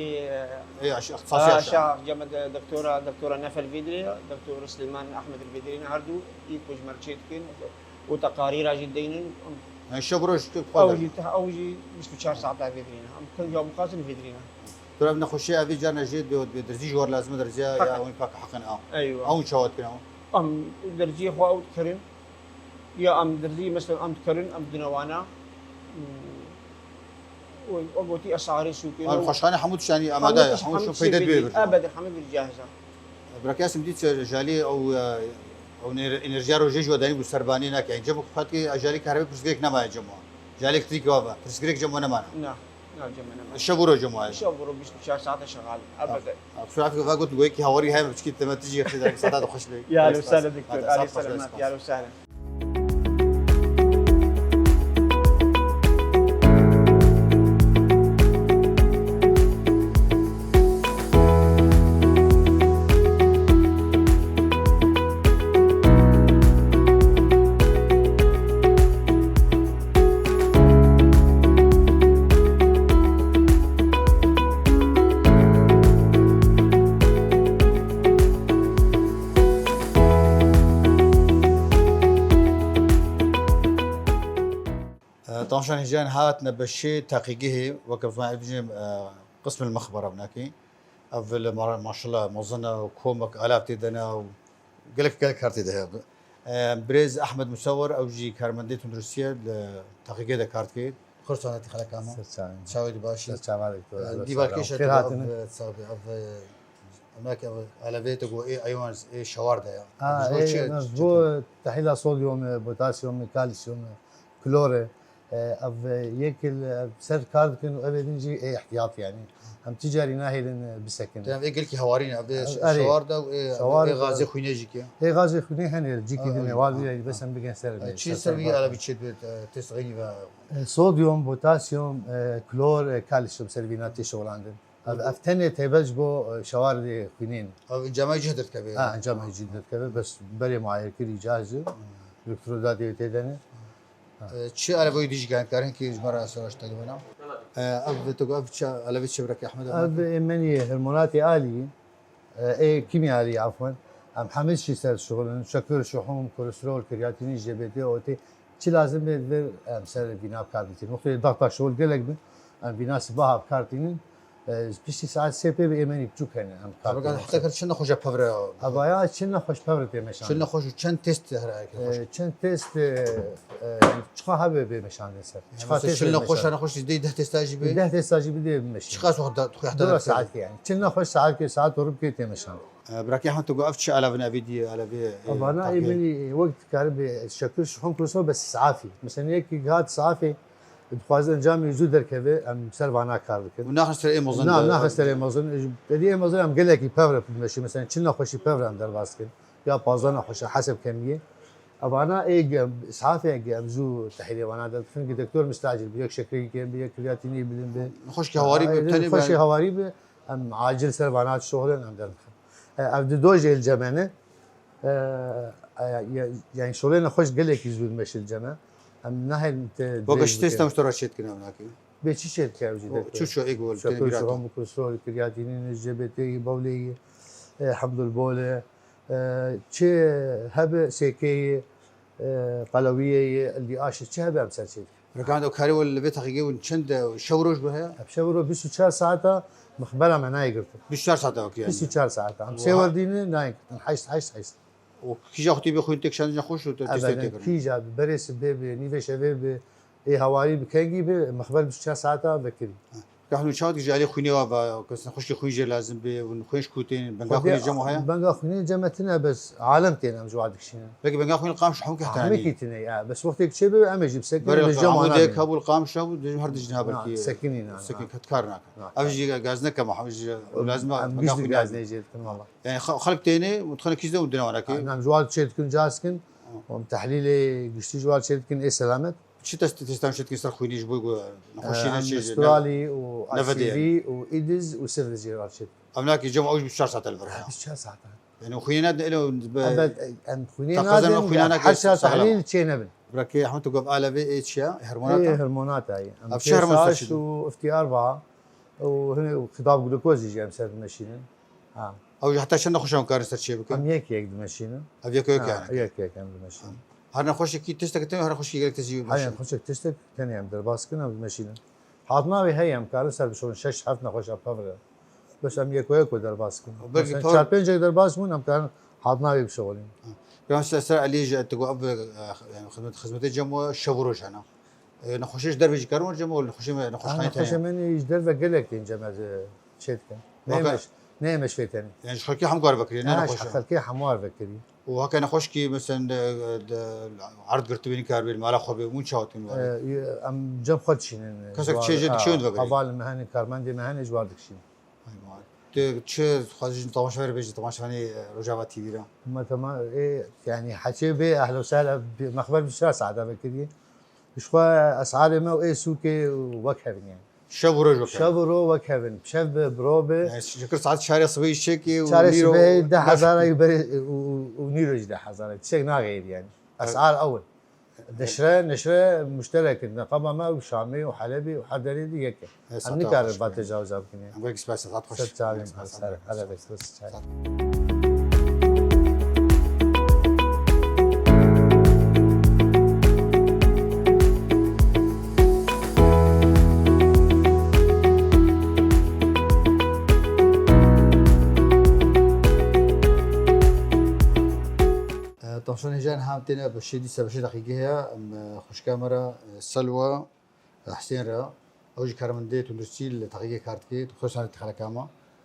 ê, aş-, ixtisasî aşağı. Aşağı, cem de doktora, doktora Nefel Vidri, doktor Süleyman Ahmed Vidri, her du î ku ji me re çê dikin. û teqarîra jî deynin. Yani şev roj tu Ew xwazin. Jî, ew jî bîst û çar saeta vê dirîne. Em kengî ew bixwazin vê dirîne. Tu ev nexweşiya evê carna jê diyo, dirzî ji war lazim e, derziya ya Heqe. Ew pak heqin a. Eywa. Ew çawa dikin ew? Em derziyê xwe ew dikirin. Ya em derzî, mesela em dikirin, em dine wana. Hmm. Û, û gotî esarê sûkê. An xweşxane hemû tişt, yanî, amade ye, hemû tişt, hemû tişt peyde dibê. Ebed, hemû bir cahiz e. Bira Kasim dît se jalî ew, e, ew ne-, enerjiya rojê ji we danî bû serbanî nake. Cem ku fatkê jalî kahrebe pirsgirêk nemaye cem we. Jalî elektrîk wa ve. Pirsgirêk cem we nemane. Na, na cem we nemane. Şev û roj cem we ye. Şev û roj bîst û çar saete şexal. Ebed. Kusura fikir va got goyekî hawarî heye, piçkî te me tijî xêdar, saeta de xweş be. Ya lo sehlen doktor, alî selamet, ya lo sehlen. E, tamaşan hêjan hatine beşê teqîgehê, weke bi zimanê Erdî jî, e, qism el mexbere binakî. Ev li ma-, maşallah mezin e û komek alav tê de ne û gelek, gelek kar tê de heye. E, birêz Ehmed Musewir, ew jî karmendê tunduristiyê li teqîgehê de kar dike. Xweş hatî xeleka me. Ser çavên. Çawa dî, baş î? Ser çava doktor. E, dî balkêş e, xêr hatine. Ev, e, sabe, ev, e, Em nake ev elevê te ku ê eywan ê şewar de ya. Ha, ji bo ê, çi, çi bo te? Tehlîla sodyumê, potasyumê, kalsiyumê, klorê. E, ev, e, yek li, ev ser kar dikin û ev ê din jî ê ihtiyat, yanî. Em ti carî nahêlin, e, bisekin. Dem ê gelkî hewarî ne, ev ê Ev, erê. Şewar de û ê, Şewar ê de. Gazê xwînê jî ke. Ê gazê xwînê hene, cîkî Ev, din ê, ew jî, wal ha. Bî, bes em bigên ser E, vê, çi ser ser vî vê. Alevî çê dibê, e, test xeynî ve? E, sodyum, potasyum, e, klor, e, kalsiyum ser vîna tê şolandin. Ev, ev tenê taybet ji bo, e, şewarê xwînê ne. Ev encamê cih derdikeve. Ha, encamê cih derdikeve, bes berê muayerkirî cihazî, elektrodatê wê tê de ne. E, çi alevoyî dî jî karin ki ji me re sewraş te bana? E, ev tu ev çi alevê çi birek Ehmed Ev Ehmed? Ê menî hormonatê alî, e, ê kîmyalî, afwen. Em hemî jî ser şixulin. Şekir, şuhum, kolesterol, kreatînîn, G B T, O T. Çi lazim be, divê em ser vîna bi kar bitînin. Wextê daxta şixul gelek bin, em vîna sibaha bi kar tînin. E, piştî saet sê pê bi ê menî biçûk hene, em kar Tabii, tînin. Heta kar çi nexweşa pevre? Evaya çi nexweş pevre tê meşandin. Çi nexweş û çend test here ki nexweş? E, çend test, e, e, çiqa hebe bê meşandin ser. Çiqa test bê meşandin. Çi nexweş, nexweş dê deh testa jî bê? Deh testa jî bi dê meşandin. Çiqa saet da, tu heta Dora saet ki yani. Çi nexweş saet ki, saet û ribkê tê meşandin. E, Birakî Ehmed, tu got ev çi alevin, evî dî, alevê, e, Evana ê tahkê. Menî wek dikaribê şekir, şuhum, kolesterol, bes safî. Mesela yekî hat safî, dixwaze encamê zû derkeve, em ser vana kar dikin. Û naxin ser ê mezin Na, de. Naxin ser ê mezin. Êdî ê mezin em gelekî pevre dimeşî. Mesela çil nexweşî pevre em derbas dikin. Ya pazdeh nexweşe heseb kemiyê. Evana ê ge-, safê ge em zû tehlîlê vana derdikin ki doktor mistacil bi, yek şekirî kêm bi, yek kreatînî bilin bi. Nexweşkî hewarî bi, Ê, tenê nexweşkî bi. Hewarî bi, em acil ser vana şoxlin em derdixin. E, ev di dojê li cem e ne. E, e, ya-, yani şolê nexweş gelekî zû dimeşe li cem e. Em nahên te Weke dirêj ji testa bikin. Em ji te re çê dikin, em nakî. Bê çi çê dike ev jî O, dekir? Çu çu ê gol, Şekir, tenê bîra şuhan te. Bi kolesterol, kreatînîn, G B T yî, bawlê yî, e, hemdul bol e, e, çi hebe sêkê yî, e, qelewiyê yî, L D H çi hebe em ser çê dikin. Rekand o karê wê li vê teqîgê win çend, e, şev roj bi heye? Ev şev roj bîst û çar saeta mixbera me nayê girtin. Bîst û çar saeta wekî yani. Bîst û çar saeta. Em sê Wiha- werdî ne nayê girtin. Heşt, heşt, heşt. Û kîja xwe tê bê xwîn têkişandin xweş û te testê Ebeden, têkirin. Kîja bi berê sibê bi, nîvê şevê bi, ê hawarî bi kengî bi, mixber bîst û çar saeta vekirî. Ka hûn çawa dikî ji alî xwînê wa va, kesên xweşkê xwîn jê lazim bê, hûn xwên ji ku tên, benga Xwedê xwînê cem heye? Benga xwînê cem e tine, bes alem tên em ji wa dikişînin. Belkî benga xwînê qamş hemû ke heta Hemî nî. Kî tine ya, bes wextê çê bê em ê jî bisekin, Berê li cem wan Amûdê nabin. Kabul qamş hebû, dibêjim her dijin ha Na, belkî sekinî na, sekin na. Ket kar nakin. Na, Ev jî gazne kema, ev jî lazim e, Em benga giş xwînê. Gazne jê dikin valla. Yani xa-, xalk têne, û dixwene kî de û dine wana ki. Em ji wal çê dikin, caz dikin. Em tehlîlê giştî ji wal çê dikin, ê selamet. Çi test, testan çê dikin ser xwînî ji bo ku nexweşî Em ne çê ji Mistralî û neve de H C V yani. Û AIDS û sifil jê wal çê dikin. Em nakî cem ew ji bîst û çar saet li vir heye. Bîst û çar saet. Yani xwînê ne, elo be Em, em xwînê Teqezem nadin, xwînana her ki saet saxlama. Tehlîl çê nebin. Bira ki Ehmed tu got alevê ê çi ya? Hormonata? Ê hormonata ye. Em Ev çi hormon ser T S H çi û F T R ba û hine û xidab glukozî jî em ser dimeşînin. Ha. Ew jî heta çend nexweşan karin ser çê bikin? Em yek yek dimeşînin. Ev yek yek Ha, yani. Yek yek em dimeşînin. Her nexweşekî tiştek tê, her nexweşekî gelek tiştek Her dimeşînin. Nexweşek tiştek tenê em derbas dikin, em dimeşînin. Hatnavê heye em karin ser bişon şeş heft nexweşa pevre. Bes em yeko yeko derbas dikin. Belkî Mesela pevre çar pêncek derbas bûn, em karin hatnavê bişexulînin. Peyam ser, ser Elî ji tu got ev, e, yani xizmet, xizmetê cem we şev û roj hene. E, nexweşê ji derve jî karin wer cem we, nexweşê me, nexweşxaneyê Nexweşê tenê. Me ji derve gelek tên cem ez, e, çê dikim. Waka- Neymiş, neymiş fê tenê. Yani ji xelkê hemû kar vekirî, ne Ha, ji nexweşe. Xelkê hemû war vekirî. Û heke nexweşkî, mesela, de, de, erd girtibî nikar bê, mala xwe bê, hûn çawa dikin E, warê? Em cem xwe dişînin. Kesek Ji war, çê jê ha, dikişînin vekirî? Heval me hene, karmendê me hene, ji war dikişînin. Ay, vay. Tu çi dixwazî ji temaşevanê bêjî, temaşevanê, e, Rojava T V re? Me tema-, ê, yani heçê bê, ehlo sehla, bi-, mexber bîst û çar saeta vekirî. Ji xwe esarê me û ê sûkê wek hev in yani. Şev û roj wek hev in. Şev û roj wek hev in. Şev bi, bi roj bi. Yani şikir saet çarê sibê jî çekê û Çarê nîro sibê deh hezar ay berê û, û, û nîro jî deh hezar ay. Tiştek naxeyir yani. Esar ew in. Neşre, neşre muşterek in. Neqaba me û Şamê û Helebê û her derê de yek e. Em nikarin va tecawiza bikin yani. Em gelek spas, saet xweş. Ser çavên, ser, hela dek, ser çavên. E, temaşevanê hêja, niha em têne beşê dîsa, beşê deqîqê heye, em, e, xwişka me re, e, Selwa, e, Husên re, ew jî karmendê tunduristî li teqîqê kar dike, tu xweş hatî xeleka me.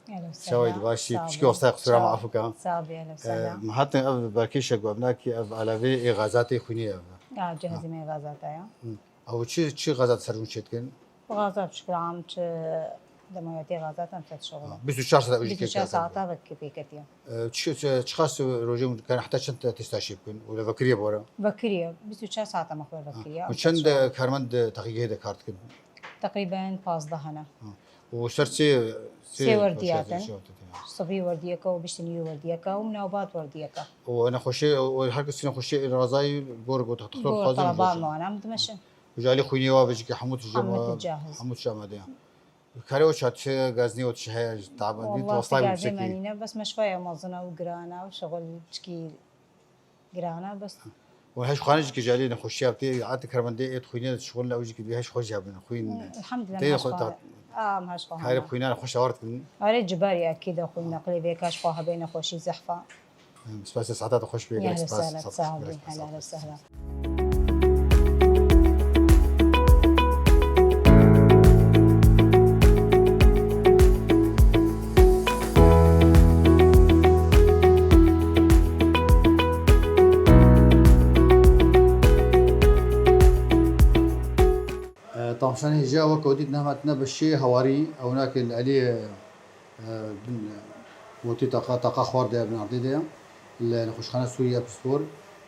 Ehlen Şewayî sehlen. Dibêjî, Sağ piçkî olun. Westay qisura Sağ me ol. Afika. Sağ ol, ehlen E, sehlen. Me hatin ev berkêşek got, em nakî ev alevê ê xezatê xwînê ev. Ya, cihazê me xezata ya. Hı. Ew çi, çi xezat ser hûn çêdikin? Bi xezat çi kiram, çi demoyatê xezat em ser şixul. Ha, bîst û çar saet ew jî bîst û çar kêk saeta vekî pêketiye. E, çi, çi, çiqas rojê hûn dikin, heta çend testa çê bikin? Wele vekiriye bi we re? Vekiriye, bîst û çar saeta mexwe vekiriye. Ha. Û çend, e, karmend, e, teqîgehê de kar dikin? Teqrîben pazdeh hene. Ha. Û ser sê, sê, sê werdiyatin. Sê werdiyatin. Sibî werdiyeke û biştinî werdiyeke û newbat werdiyeke. Û nexweşê, û her kesî nexweşê razayî gor got, doktor dixwazin. Gor talaba me wan em dimeşin. Ji alî xwînê wa vejî ke hemû tişt jema, hemû tişt amade ya. Karê o çat çi gaznî o tişt heye, taban, dît wastay gazê me nîne, bes meşfaya mezin e û giran e û şixul çikî giran e, bes. Û heş xwarin jî ki ji alî nexweşiya tê, ati karmendê êt xwînê şixul ew jî ki bî heş xwe jî hebin, xwîn. Elhamdülillah, tê heş xwe xwarin. Am heş xwe. Karê xwînan xweş awar dikin. Arê cibarî ekîd e xwîn neqlê vê kaş xwe hebê nexweşî zehfa. Spas, saeta te xweş bê, gelek spas. Sağ olun, helal sağ olun. Tamşanê hêja wek ew dît nehmetine bi şê hewarî ew nake li Eliyê. Bin, e, wotî taqa, taqa xwar de bin ardê de ya. Li nexweşxane Sûriye Pîspor.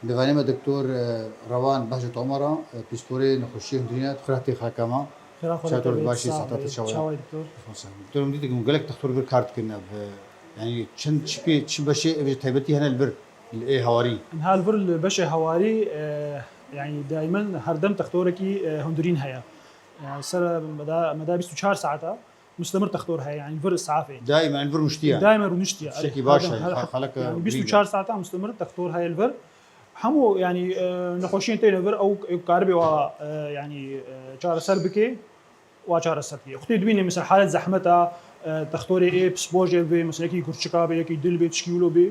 Li vanê me doktor, e, Rewan Behcet Omara, e, pîsporê nexweşiyê hundirîne, xira tê xakama. Xira xwe çator tê, başî, sağ saxta te çawa? Çawa doktor? Doktor, min dît gelek doktor vir kar dikin ev, e, yani çend çi pê, çi beşê ev taybetî hene li vir, li ê hewarî. Niha li vir li beşê hewarî, e, yani daimen her dem doktorekî, e, hundirîn heye. Yani ser meda, meda bîst û çar saeta. Mustemir textor heye, yani vir îsafê. Daîmen vir rûniştiye. Daîmen rûniştiye, tiştekî baş e, xelek, yani bîst û çar saeta mustemir textor heye li vir. Hemû, yani, e, nexweşiyên têne vir, ew, ew karibê wa, e, yani, e, çareser bike, wa çareser diye. Xutê dibîne, mesela, halet zehmet a, e, textorê ê psîbor jê bê, mesela, yekî gurçika bê, yekî dil bê, tişkî wilo bê.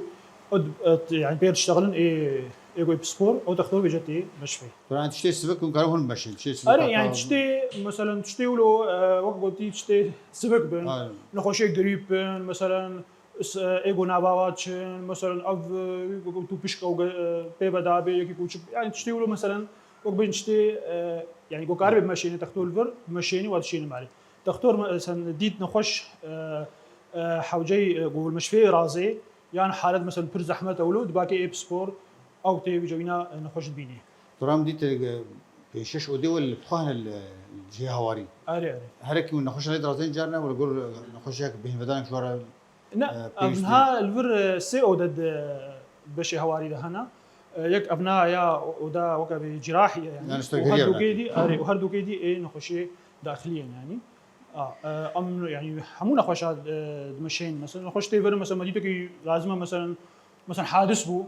Ed, ed, yani, pê diştexilin ê, ê goy psîbor, ew textor bêje tê meşfê. Turan tiştê sivik hûn karin hûn bimeşin, tiştê sivik. Are, yani tiştê, meselen, tiştê wilo, e, wek gotî, tiştê sivik bin, nexweşê grîp bin, meselen, s-, e, êgo nabawat çin, meselen, ev, e, tu pişk ew ge-, e, pê ve dabê, yekî ku çi, yani tiştê wilo, meselen, wek bin tiştê, e, yani ku karibê bimeşênê, textor li vir, bimeşênî, wa dişênî malê. Textor, meselen, dît nexweş, e, e, hewceyî, e, ku li meşfê razê, yan halet, meselen, pir zehmet e wilo, dibakê ê psîbor, ew tê vîca wîna, e, nexweş dibînê. Turam dît, e, pênc şeş odê wele li xwe hene li cihê hewarî. Erê, erê. Herekî hûn nexweşa lê dirazên carna wele gor nexweşek bêhnvedanek ji we re, ne, e, pêwîst e. Evna li vir, e, sê ode di beşê hewarî de hene. E, yek evna ya oda weke vê cîrahî ye, yani. Yani û her dukê dî, erê, û her dukê dî ê nexweşê daxilî ye, yani. A, e, em, yani, hemû nexweşa, e, dimeşên, mesela, nexweş tê vir, mesela, me dîtekî lazim e, mesela, Mesela hadis bû.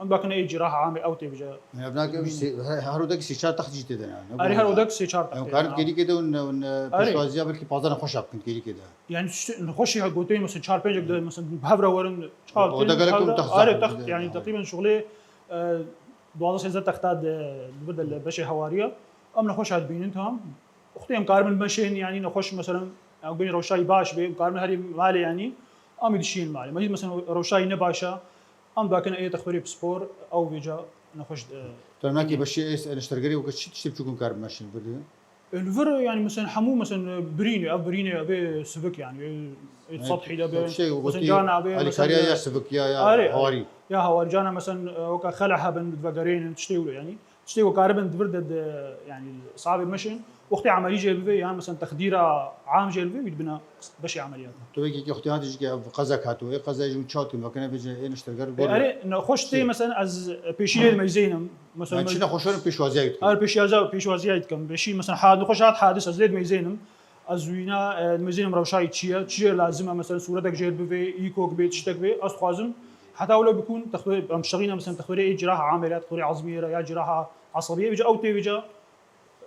Em bakine ê cîraha amê ew tê bice. Ev nake sê, her, her odek sê çar text jî tê de yani. Erê, her odek sê çar text. Em karin kêlîkê de hûn, hûn, e, pêşwaziya belkî pazdeh nexweşa bikin kêlîkê de. Yani tişt-, nexweşî ha gotên mesela çar pêncek de mesela bi hev re werin. O da gelek text. Erê, text, yani teqrîben şixulê, e, duwazdeh sêzdeh texta de, li vir de li beşê hewariya. Em nexweşa dibînin, tamam. Wextê em karibin bimeşên, yani nexweş mesela, ew gên rewşayî baş bê, em karibin herî malê, yani, em ê dişiyên malê. Me dît mesela rewşayî ne baş e, Em dakine ê textorê pispor, ew vêca nexweş, e, Tu nakî beşê ê neştergerî weke çi tiştê biçûk hûn kar bimeşin vir? E, li vir, yani, mesela, hemû, mesela, birînê, ev birînê, ev ê sivik, yani, ê, ê sedhî de be, mesela, cana be, alîkariya ya sivik ya, ya hewarî. Ya hewarî, cana, mesela, e, weke xela hebin, divegerênin, tiştê wilo, yani. Tiştê ku karibin di vir de, de, yani, sahabê meşin, wextê emelî jê bivê, yan, mesela, texdîra am jê bivê, wî dibina beşê emeliyatê. Tu wekî ki ixtiyatê jî ki ev qezek hatiye, ê qezayê jî hûn çawa dikin, vekine bêje, ê neşterger gor. Erê, nexweş tê, mesela, ez pêşî lê dimeyzênim. Mesela, yani, çi nexweş werin pêşwaziya wî dikin. Erê, pêşwaziya, pêşwaziya wî dikim. Pêşî, mesela, ha, nexweş hat hadis, ez lê dimeyzênim. Ez wîna, e, dimeyzênim rewşayî çi ye, çi ye lazim e, mesela, sûretek jê bivê, îkok bê, tiştek bê, ez dixwazim. Heta wilo bikûn, textorê, em şexîne, mesela, textorê ê ciraha amê re, textorê ezmiyê re, ya ciraha esebiyê, vêca ew tê vêca,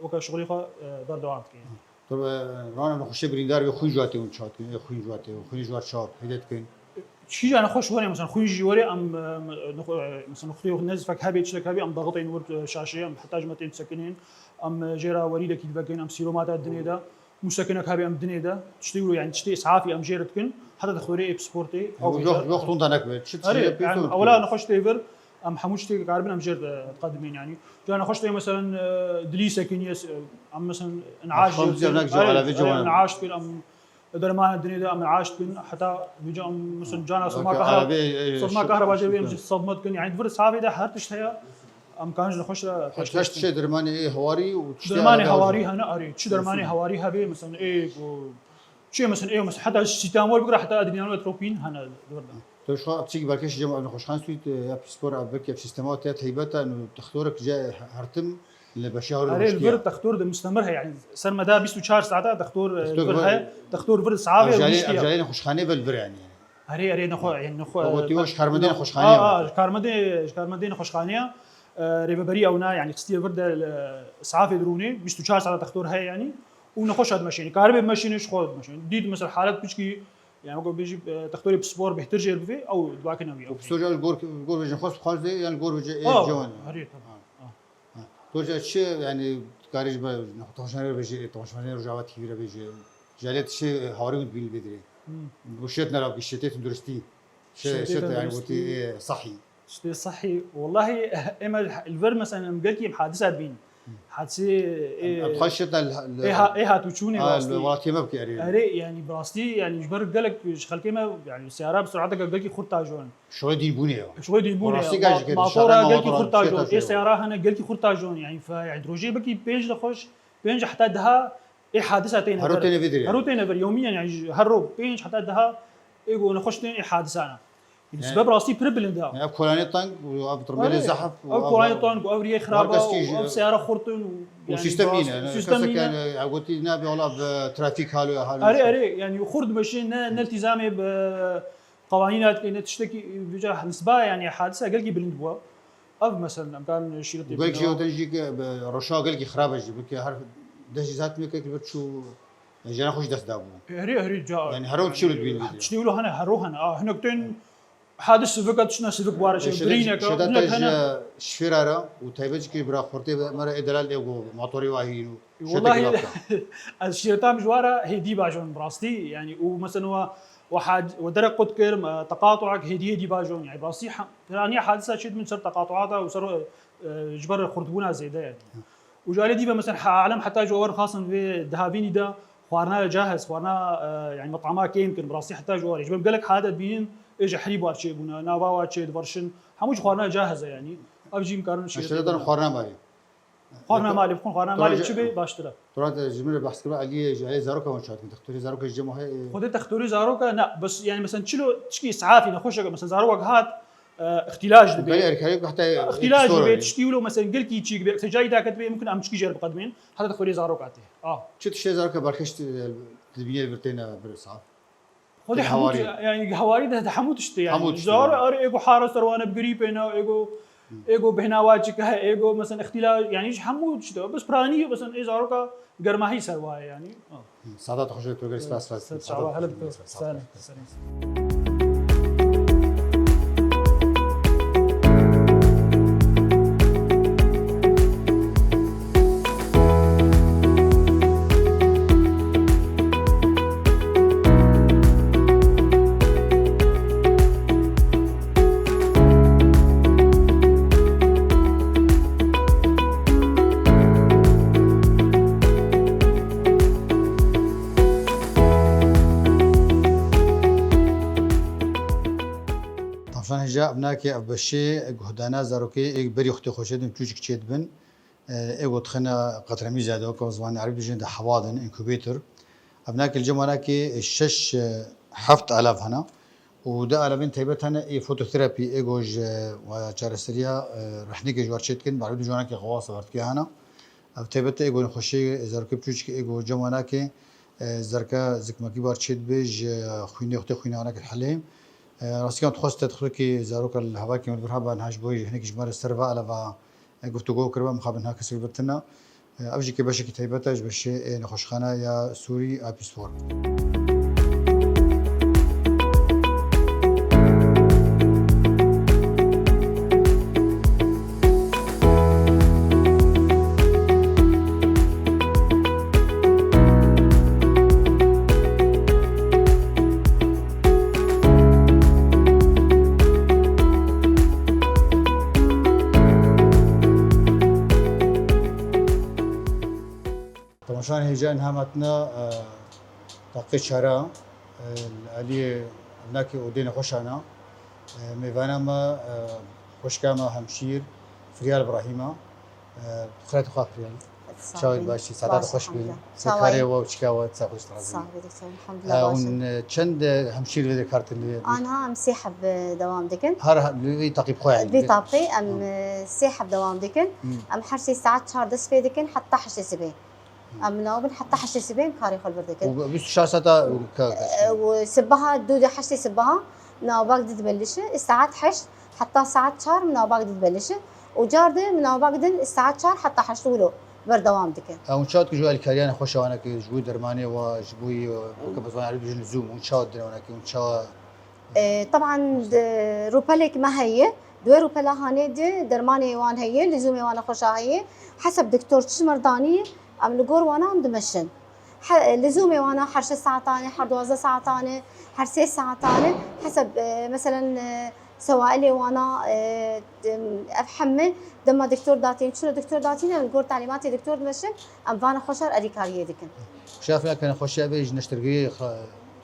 weke şixulê xwe, e, berdewam dike. Tu, e, rana nexweşê birîndar bê, xwîn ji we tê hûn çawa dikin, ê xwîn ji we tê, xwînê ji we çawa hêdî dikin? Çi jî nexweş were, mesela xwîn jî were, em, e, nexwe-, e, mesela xwînê nez fek hebê, çilek hebê, em daxitên wir, e, şaşeyê, em heta ji me tên disekinên, em, e, jê re werîdekî divekin, em sîromata dinê de, mûsekinek hebê, em dinê de, tiştê wilo, yani tiştê îsafî em jê re dikin, heta dixwere ê pisportê, ew yok, yok, tunta nekbe. Çi, çi, erê, yani, ewla nexweş tê vir, Em hemû tiştê karibin em jêr diqedimîn, yanî. Ca nexweş tê, meselen, e, dilî sekiniye, e, em, meselen, in'aş Xwe jêr bize dibin. Hinek ji Erê, alevê erê, cewan. In'aş dibin, em dermanê dinê de em in'aş dibin. Heta vêca em, meselen, cana Belkî soma kahra-, alevê, e, soma şi-, kahreba jê şi-, em ji sedme dikin. Yanî, di vir savê de her tişt heye. Em karin ji nexweş re Her pêşkêş tişt bikin. Çi dermanê ê hawarî û tiştê Dermanê alevê hawarî hene. Hene, erê. Çi dermanê Kesin. Hawarî hebe, meselen, ê ku, çi, meselen, ê, meselen, heta sîtamol bigire, heta adrenalin, atropin hene di vir de. Tu ji xwe çîk belkê ji cem nexweşxan sût ya pîspor a belkî ev sîstema te teybet e, nû textorek ce hertim li beşa hewlê Erê, li vir nuştiye. Textor de mustemir heye, yanî ser meda bîst û çar saeta textor, e, Textor vir vir heye, textor vir saavê Ev jalê, nuştiye. Ev jalê nexweşxanê ve li vir yani. Erê, erê, nexwe-, yanî nexwe-, Wekî o ji karmendê nexweşxanê a, ve. A, ji karmendê, ji karmendê nexweşxanê ya, e, rêveberiya wina, yanî xistiye vir de, e, saafê dirûnê, bîst û çar saeta textor heye yanî, û nexweş dimeşîne. Karibe bimeşîne, ji xwe dimeşîne. Dît, mesela, halet piçkî, yanî, wekî bêjî, e, textorê pispor bêhtir jê bivê, ew dibakine wî, ew Pispor jî gor, gor vêjin xwe xwazdê, yan gor vêjê ê A, cewan. Herê, tabii. Ha. A. Ha. Tu ji çi, yanî, karî ji be, temaşevanê re bêjê, temaşevanê Rojava T V re bêjê, jalê tiştê hawarî hûn dibînin vê dirê. Hmm. Bu şêt nera bikî, şêtê tunduristî. Şê-, Şêtê şêt, yanî, tunduristî. Wekî, e, sahî. Tiştê sahî. Wellahî, ema li vir, mesela, em gelkî em hadisa dibîn. Hadisê, Em, e, em dixwazin şêt li, li, ê ha-, ê hatûçûnê ha, rastî. Li welatiyê me bike erê. Erê, yanî, bi rastî, yanî, ji ber gelek ji xelkê me, yanî, seyara bi surata gelkî xurt tajon. Şoyê dînbûnê ye. Şoyê dînbûnê ye. Rastî Ma-, gelkî, motora şara gelkî motora xurt tajon. Ê seyara hene gelkî xurt tajon. Yanî, fe-, yanî, rojê bikî pênc li xweş, pênc heta deha ê hadisa têne Hero ver. Têne vê dirê. Hero têne ver. Yewmiyen, yanî, ji her ro pênc heta deha ê go nexweş tên ê hadisa ne. Yanî, Yani, sebeb rastî pir bilind e. Yani, ev kolanê tang û ev tirmbêlê Erê, zehf û ev ev kolanê tang û ev riyê xiraba û ev seyara xurt in û, û yanî, sîstem rastî nîne. Sîstem Kesek nîne. Yani, ev gotî nabe wala bi trafîk halo, halo Erê, erê, yanî xurt dimeşê, ne, ne iltîzamê bi qewanîna dike, ne tiştekî vêca nisba, yanî hadisa gelkî bilind bû. Ev, meselen, em karin şîretê Gelkî bînin. Oten jî ke bi roşa gelkî xirab e jî. Belkî her deh jî zat me ke bir çû jana xwe jî dest dabû. Herî, herî ca. Yani her o çî li dibîn. Tiştî wilo hene, her o hene. A, hinek tên hadis sivik e, tiştine sivik ware, şey, birînek e, hinek hene. Şêda te ji şifêra re û taybet jî bira xortê me re ê delal ê go motorî wahî û Wellahî, ez şîretam ji wara hêdî bajon bi rastî. Yani, û mesela wa, wa had-, wa derek qut kir, me teqatuak hêdî hêdî bajon. Yani, bi rastî ha-, piraniya hadisa çêdibin ser teqatuata û ser, e, ji ber xurtbûna zêde yani. Û ji alê dî ve mesela ha-, alem heta ji wer xasin vê dihavînî de xwarina cahiz, xwarina, e, yani metama kêm kin. Bi rastî heta ji wer. Ji ber gelek halet dibînin, ê ji herî bar çêbûne, nava wa çê diverşin. Hemû ji xwarina cahiz e yani. Ev jî imkanin Eştele şêdibin. Xwarina malê. Xwarina malê bixwin, xwarina malê çi bê baştir e. Turan te ji min re behs kiriba, Eliyê ji alê zaroka wan çatin. Textorê zaroka ji cem heye. Xwedê textorê zaroka, ne, bes, yani, mesela, çilo tişkî îsafî nexweşeke, mesela, zarok hat, e, îxtîlac dibe. Belê erkarê heta Îxtîlac dibe, tiştî wilo, mesela, gelkî çîk be, sejayî daket be, mumkin em çikî jêr biqedimên, heta textorê zaroka tê. A. Çi tiştê zaroka berxeş dibînê li vir têne bir saf? Xwedê Tê hemû hawarî. Tişt, yani hawarî de, de hemû tişt e yani. Hemû tişt e. Zaro, erê, êgo hara serwane bi grîpê ne, êgo, êgo bêhna wa çik e, êgo, mesela, îxtîla, yani, ji hemû tişt e. Bes piranî, mesela, ê zaroka germahî ser wa ye yani. Sadat xweş, tu gel spas, spas. Ser çava, hele bi. Spas, spas, spas. Ser, ser. Tavşan hêja, ev nake, ev beşê guhdana zarokê ê berî xwedê xweşê din çûçik çêdibin. Ê go dixine qetremîza de, weke zimanê erebî dijin de hewadin, incubator. Ev nake li cem wanakê şeş, heft alav hene. Û du alavên taybet hene, ê fototherapy, ê go ji, e, çareseriya, e, rehnikê ji war çêdikin, bi erebî dijin wanakê xewasa wertike hene. Ev taybet e, ê go nexweşê zarokê piçûçikê, ê go cem wanakê, e, zerka zikmakî bar çêdibe, ji xwînê xwe tê xwîna wanakê dihelê. E, rastiyan dixwest te dixwekî zaroka li hevakê min vir heba, niha ji bo hinek ji me re ser va alava e, guftûgo kiribe, mixabin ha kesek vir tune. E, ev jî ke beşekî taybet e ji beşê, e, nexweşxane ya Sûrî a Pîspor. Şan hêja niha me hatine, e, taqê çara, e, li aliyê evnakê odê nexweşan e. E, mêvana me, e, xwişka me hemşîr Firyal Brahîm e. E, xira tu xwe Firyal. Çawa baş î, saada xweş bî. Çawa karê we û çika we, çawa xweş razî. Sağ ol, doktor. Elhamdülillah, baş im. Hûn, e, çend, e, hemşîr vê de kar dikin? Anha em sê heb, e, dewam dikin. Her he-, li vî taqî bi xwe yani? Vî taqî em, e, sê heb dewam dikin. Em her sê saet çar dest pê dikin, heta heştê sibê. Em navbin heta heştê sibê em karê xwe li vir dikin. Û bîst û çar saeta ka-, ka-, E, û sibaha dû de heştê sibaha navbak di dibelişe, saet heşt heta saet çar navbak di dibelişe. Û car de min navbak din saet çar heta heşt wilo berdewam dike. Ew çawa dikin ji bo alîkariya nexweşa wan, ji bo dermanê wa, ji bo, e, weke bi zimanê eribî bijin lizûm, hûn çawa didin wan, hûn çawa E, teban di rûpelek me heye, di wê rûpela hanê de dermanê wan heye, lizûmê wan nexweşa heye. Heseb doktor çi ji me re danî, em li gor wana em dimeşin. He, lizûmê wana her şeş saetan e, her duwazdeh saetan e, her sê saetan e. Heseb, e, meselen, e, sewailê wana, e, ev heme dema doktor datîn, çilo doktor datîn, em li gor talîmatê doktor dimeşin, em van nexweşa re alîkariyê dikin. Şafina ke nexweşiya vê ji neştergiriyê xa-,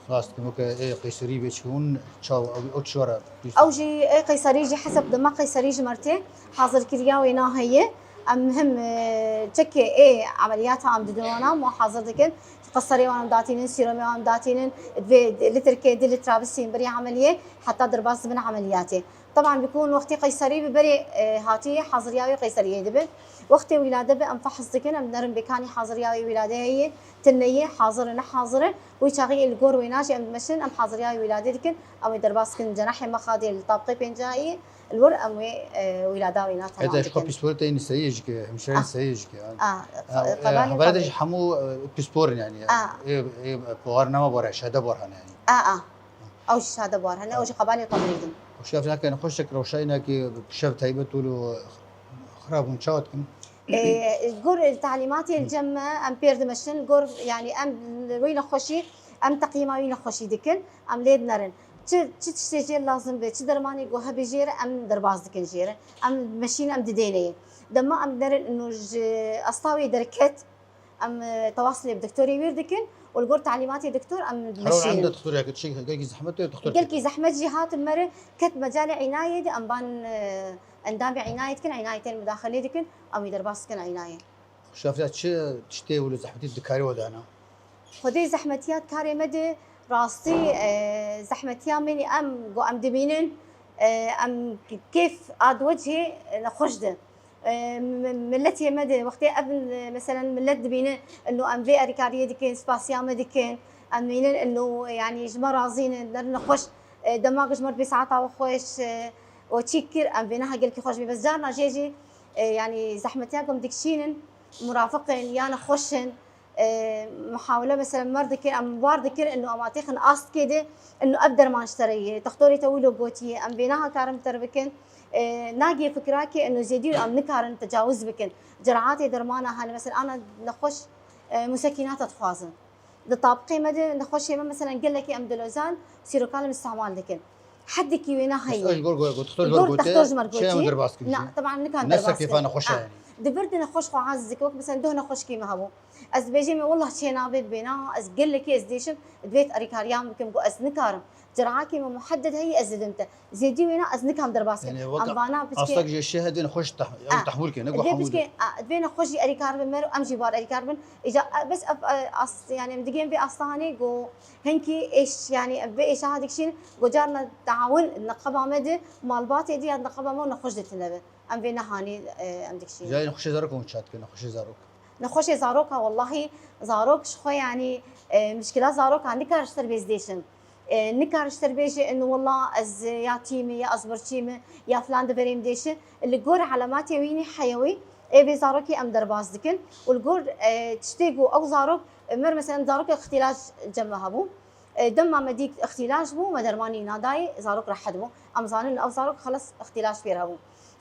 xilas dikin, weke ê qeyserî vê çi hûn çawa ew, ew çi were? Ew jî ê qeyserî jî heseb dema qeyserî ji me re tê, hazirkiriya wê naheye. Em him, e, çekê ê emeliyata em didin wana, em hazir dikin. Qeyserê wan em datînin, sîromê wan em datînin, vê litrkê di litra bisîn berî emeliyê, heta derbas dibin emeliyatê. Teban bikûn wextê qeyserî bi berê, e, hatiyê haziriya wê qeyseriyê dibe. Wextê wîlade be em fehs dikin, em nerin bêkanî haziriya wê wîlade heye, tune ye, hazir e, nehazir e. Wî çaxî li gor wêna jî em dimeşin, em haziriya wî wîlade dikin, em wê derbas dikin cenahê mexadê li tabqê pêncahî, li wir em wê, e, wîlada wêna temam dikin. Heta ji xwe pîsporê te yî niseyê jike, hemşireyê niseyê jike. Ah, e, e, qebalê hevala de jî hemû, e, pîspor in yani. Ah. Ê, ê, poxar nema bor e, şehde bor hene yani. Ah, ah. Ew jî şehade bor hene, ew jî qebalê temrîd in. Û şev nake nexweşek rewşayî nake bi şev taybet û xirab hûn çawa dikin? E, gor talîmatê li cem me em pêr dimeşin, gor, yani em li wî nexweşî, em teqîma wî nexweşî dikin, em lê dinerin. Çi, çi tiştê jê lazim be, çi dermanê ku hebe jê re em derbas dikin jê re. Em meşîn, em didêne yê. Dema em dinerin ino ji asta wê derket, em, e, tewas lê bi doktorê wîr dikin û li gor talîmatê doktor em dimeşînin. Her em de doktorê, gelkî zehmet e doktor. Gelkî zehmet jî hatin me re, ket mecalê înayê de em ban, e, endamê înayê dikin, înayê tên mudaxilê dikin, em wî derbas dikin înayê. Şafira çi tiştê û li zehmetî dikarî we dana? Xwedê zehmetiya karê me de rastî, e, zehmetiya me nî em ku em dibînin, e, em kêf a di wecihê nexweş de. E, mi-, miletê me de wextê ev, e, meselen milet dibîne ino em vê erîkariyê dikin, spasiya me dikin, em dibînin ino, e, yanî ji me razî ne, derin xweş, e, dema ku ji me re bê saeta we xweş, e, we çî kir, em vê niha gelkî xweş bî. Bes carna jê jî, e, yanî zehmetiya ku em dikişînin, murafiq in, ya nexweş in, e, muhawele mesela me re dikin, em war dikin, ino em atêxin astkê de, ino ev derman ji te re ye, textorê te wilo gotiye, em vê niha karin bi te re bikin. E, nagê fikra ke ino zêdî em nikarin tecawuz bikin. Cerahatê dermana hene, mesela ana nexweş, e, musekînata dixwazin. Di tabqê me de nexweşê me, mesela gelekî em dilozan, sîrokan em îstîmal dikin. Hedekî wêna heye. Ji gor, gor, gor, textor ji gor gotiye, textor ji me re gotiye. Na, teban nikan derbas kêfa nexweş e. Di vir de nexweş xwe aziz dike, wek mesela doh nexweşkî me hebû. Ez dibêjim, "Wallah çê nabe bêna, ez gelekî ez dêşim, divê erîkariyan bikim, ku ez nikarim." Cerahakê me muhedded heye, ez didim te. Zêdî wêna ez nikam derbas kim. Em vana piçkê astek ji şehê dê nexweş teh-, ew tehmûl ke, ne ku hemû piçkê, a, divê nexweş jî erîkar bin me re, em jî bar erîkar bin. Îca, e, bes ev, e, as, yani em digên vê astanê ku hinkî êş, yani em vê êşa dikişîn, ku carna taawun neqeba me de, malbatê de ya neqeba me nexweş de tune be. Em vê nehanî, e, em dikişînin. Cayê nexweşê zarok hûn çat dikin, nexweşê zarok? Nexweşê zaroka, wellahî zarok ji xwe, yanî, e, mişkila zaroka nikar ji ser bê ez dêşim. E, nikar ji ser bê jî, in, wella ez ya tî me, ya ez birçî me, ya filan di verê min dêşe. Li gor elematê wî nî heyewî, ê vê zarokê em derbas dikin. Û li gor, e, tiştê ku ew zarok, e, mer, mesela zarokê îxtîlac cem me hebû. E, dema me dît îxtîlac bû, me dermanî nadayê, zarok rehet bû. Em zanin ew zarok xelas îxtîlac pêr hebû.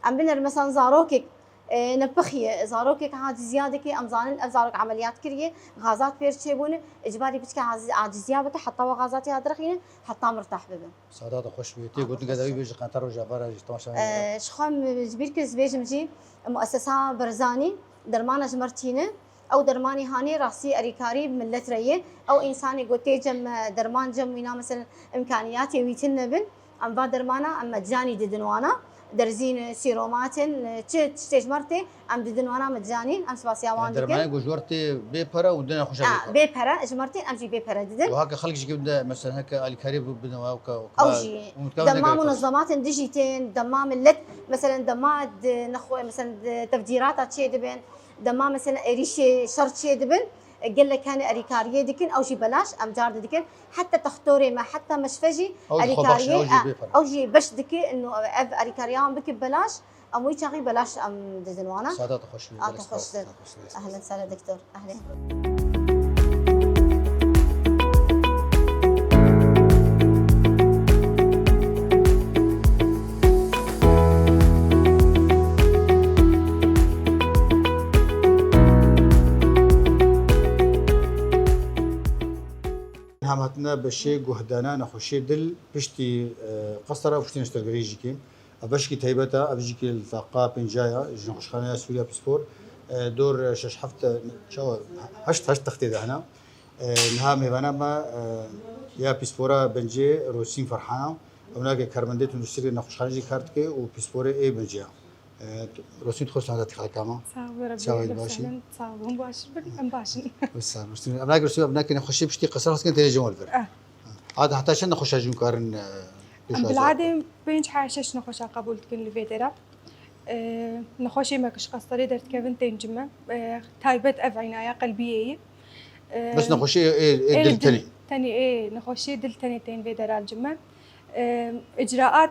Em biner mesela zarokek, e, nepixiye, zarokek aciziya dike, em zanin ev zarok emeliyat kiriye, xazat pêr çêbûne, icbarî piçke aciz-, aciziya bike, heta we xazatê ya direxîne, heta mirtah bibe. Saada te xweş be. Tê gotin, gede wî bêje qentar û javara jî temaşa. E, ji xwe em ji bîr kir, ez bêjim jî, muessesa Berzanî dermana ji me re tîne. Ew dermanê hanê rastî erîkarî bi millet re ye. Ew însanê ku tê cem me derman cem wîna, meselen, îmkaniyatê wî tune bin, em va dermana em meccanî didin wana. Derzîn, sîromatin, çi tiştê ji me re tê, em didin wana meccanî, em spasiya wan dikin. Dermanê ku ji we re tê bê pere û dine xweşa bê pere. Bê pere, ji me re tê, em jî bê pere didin. Û heke xelk jî bide, meselen, heke alîkarî bidin, weka, weka. Ew jî. Dema munezematin dijî tên, dema millet, meselen, dema di nexwe, meselen, di tevcîrata çê dibin, dema, meselen, êrîşê şer çê dibin, gelek hene erîkariyê dikin, ew jî belaş, em car didikin. Heta textorê me, heta meşfe jî Ew jî xwe bexşî, erîkariyê, ew jî bê pere. Ew jî beş dike, ino ev erîkariya wan bike belaş, em wî çaxî belaş em didin wana. Saeta te xweş be, gelek spas. Saeta te xweş be. Ehlen sehlen doktor. Ehlen. Niha me hatine beşê guhdana nexweşiyê dil piştî, e, qestera û piştî neştergerî jî kêm. Ev beşkî taybet e, ev jî kê li taqa pênca ya, ji nexweşxaneya Sûriya Pîspor, e, dor şeş heft, e, çawa, heşt, heşt textê de hene. E, niha mêvana me, e, ya Pîspora Bencê Rosîn Ferhana, ew nake karmendê tundûstirê nexweşxanê jî kar dike û Pîsporê ê Bencê ya. E, Rosîn, tu xweş hate xelka me. Sağ ol, Çawa yî, baş î? Sağ olun, baş bin, em baş in. Wisa, Rosîn, em nake, Rosîn, em nake nexweşê piştî qesera xwestin têne cem we li vir. Eh. Ada heta çend nexweşa jî karin, e, Em pêşwazî bil'adê pênc heya şeş nexweşa qebûl dikin li vê dera. Ee, nexweşê me ku ji qestarê derdikevin tên cime. Ee, taybet ev înaya qelbiyê ye. Ee, Bes nexweşê ê, ê ê dil dil, tenê. Tenê ê nexweşê dil tenê tên vê dera cime. Ee, icraat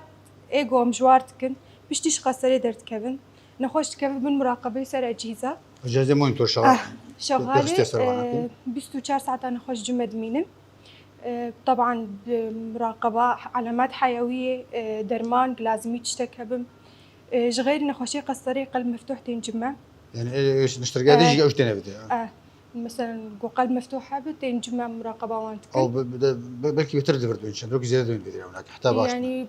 ê ku em ji war dikin, piştî ji qestarê derdikevin. Nexweş dikevin bin muraqebeyê ser ecîza. Cihazê monitor şewa. Ah, şegalê, Dixistê ser wana, ee, bîst û çar saeta nexweş cime dimînin. E, teban bi muraqeba, elemat heyewiyê, e, derman, lazimî tiştek hebin. E, ji xeyrî nexweşê qestarê qelb meftûh tên cime. Yani, e, e, niştergerdê jî ew jî têne bide, ha? E, meselen, ku qelb meftûh hebe, tên cime muraqeba wan dikin. Ew be-, be-, be-, belkî bêtir dibirdibin, çend rokî zêde dibin bêtir, ew nake, heta baş. Yani,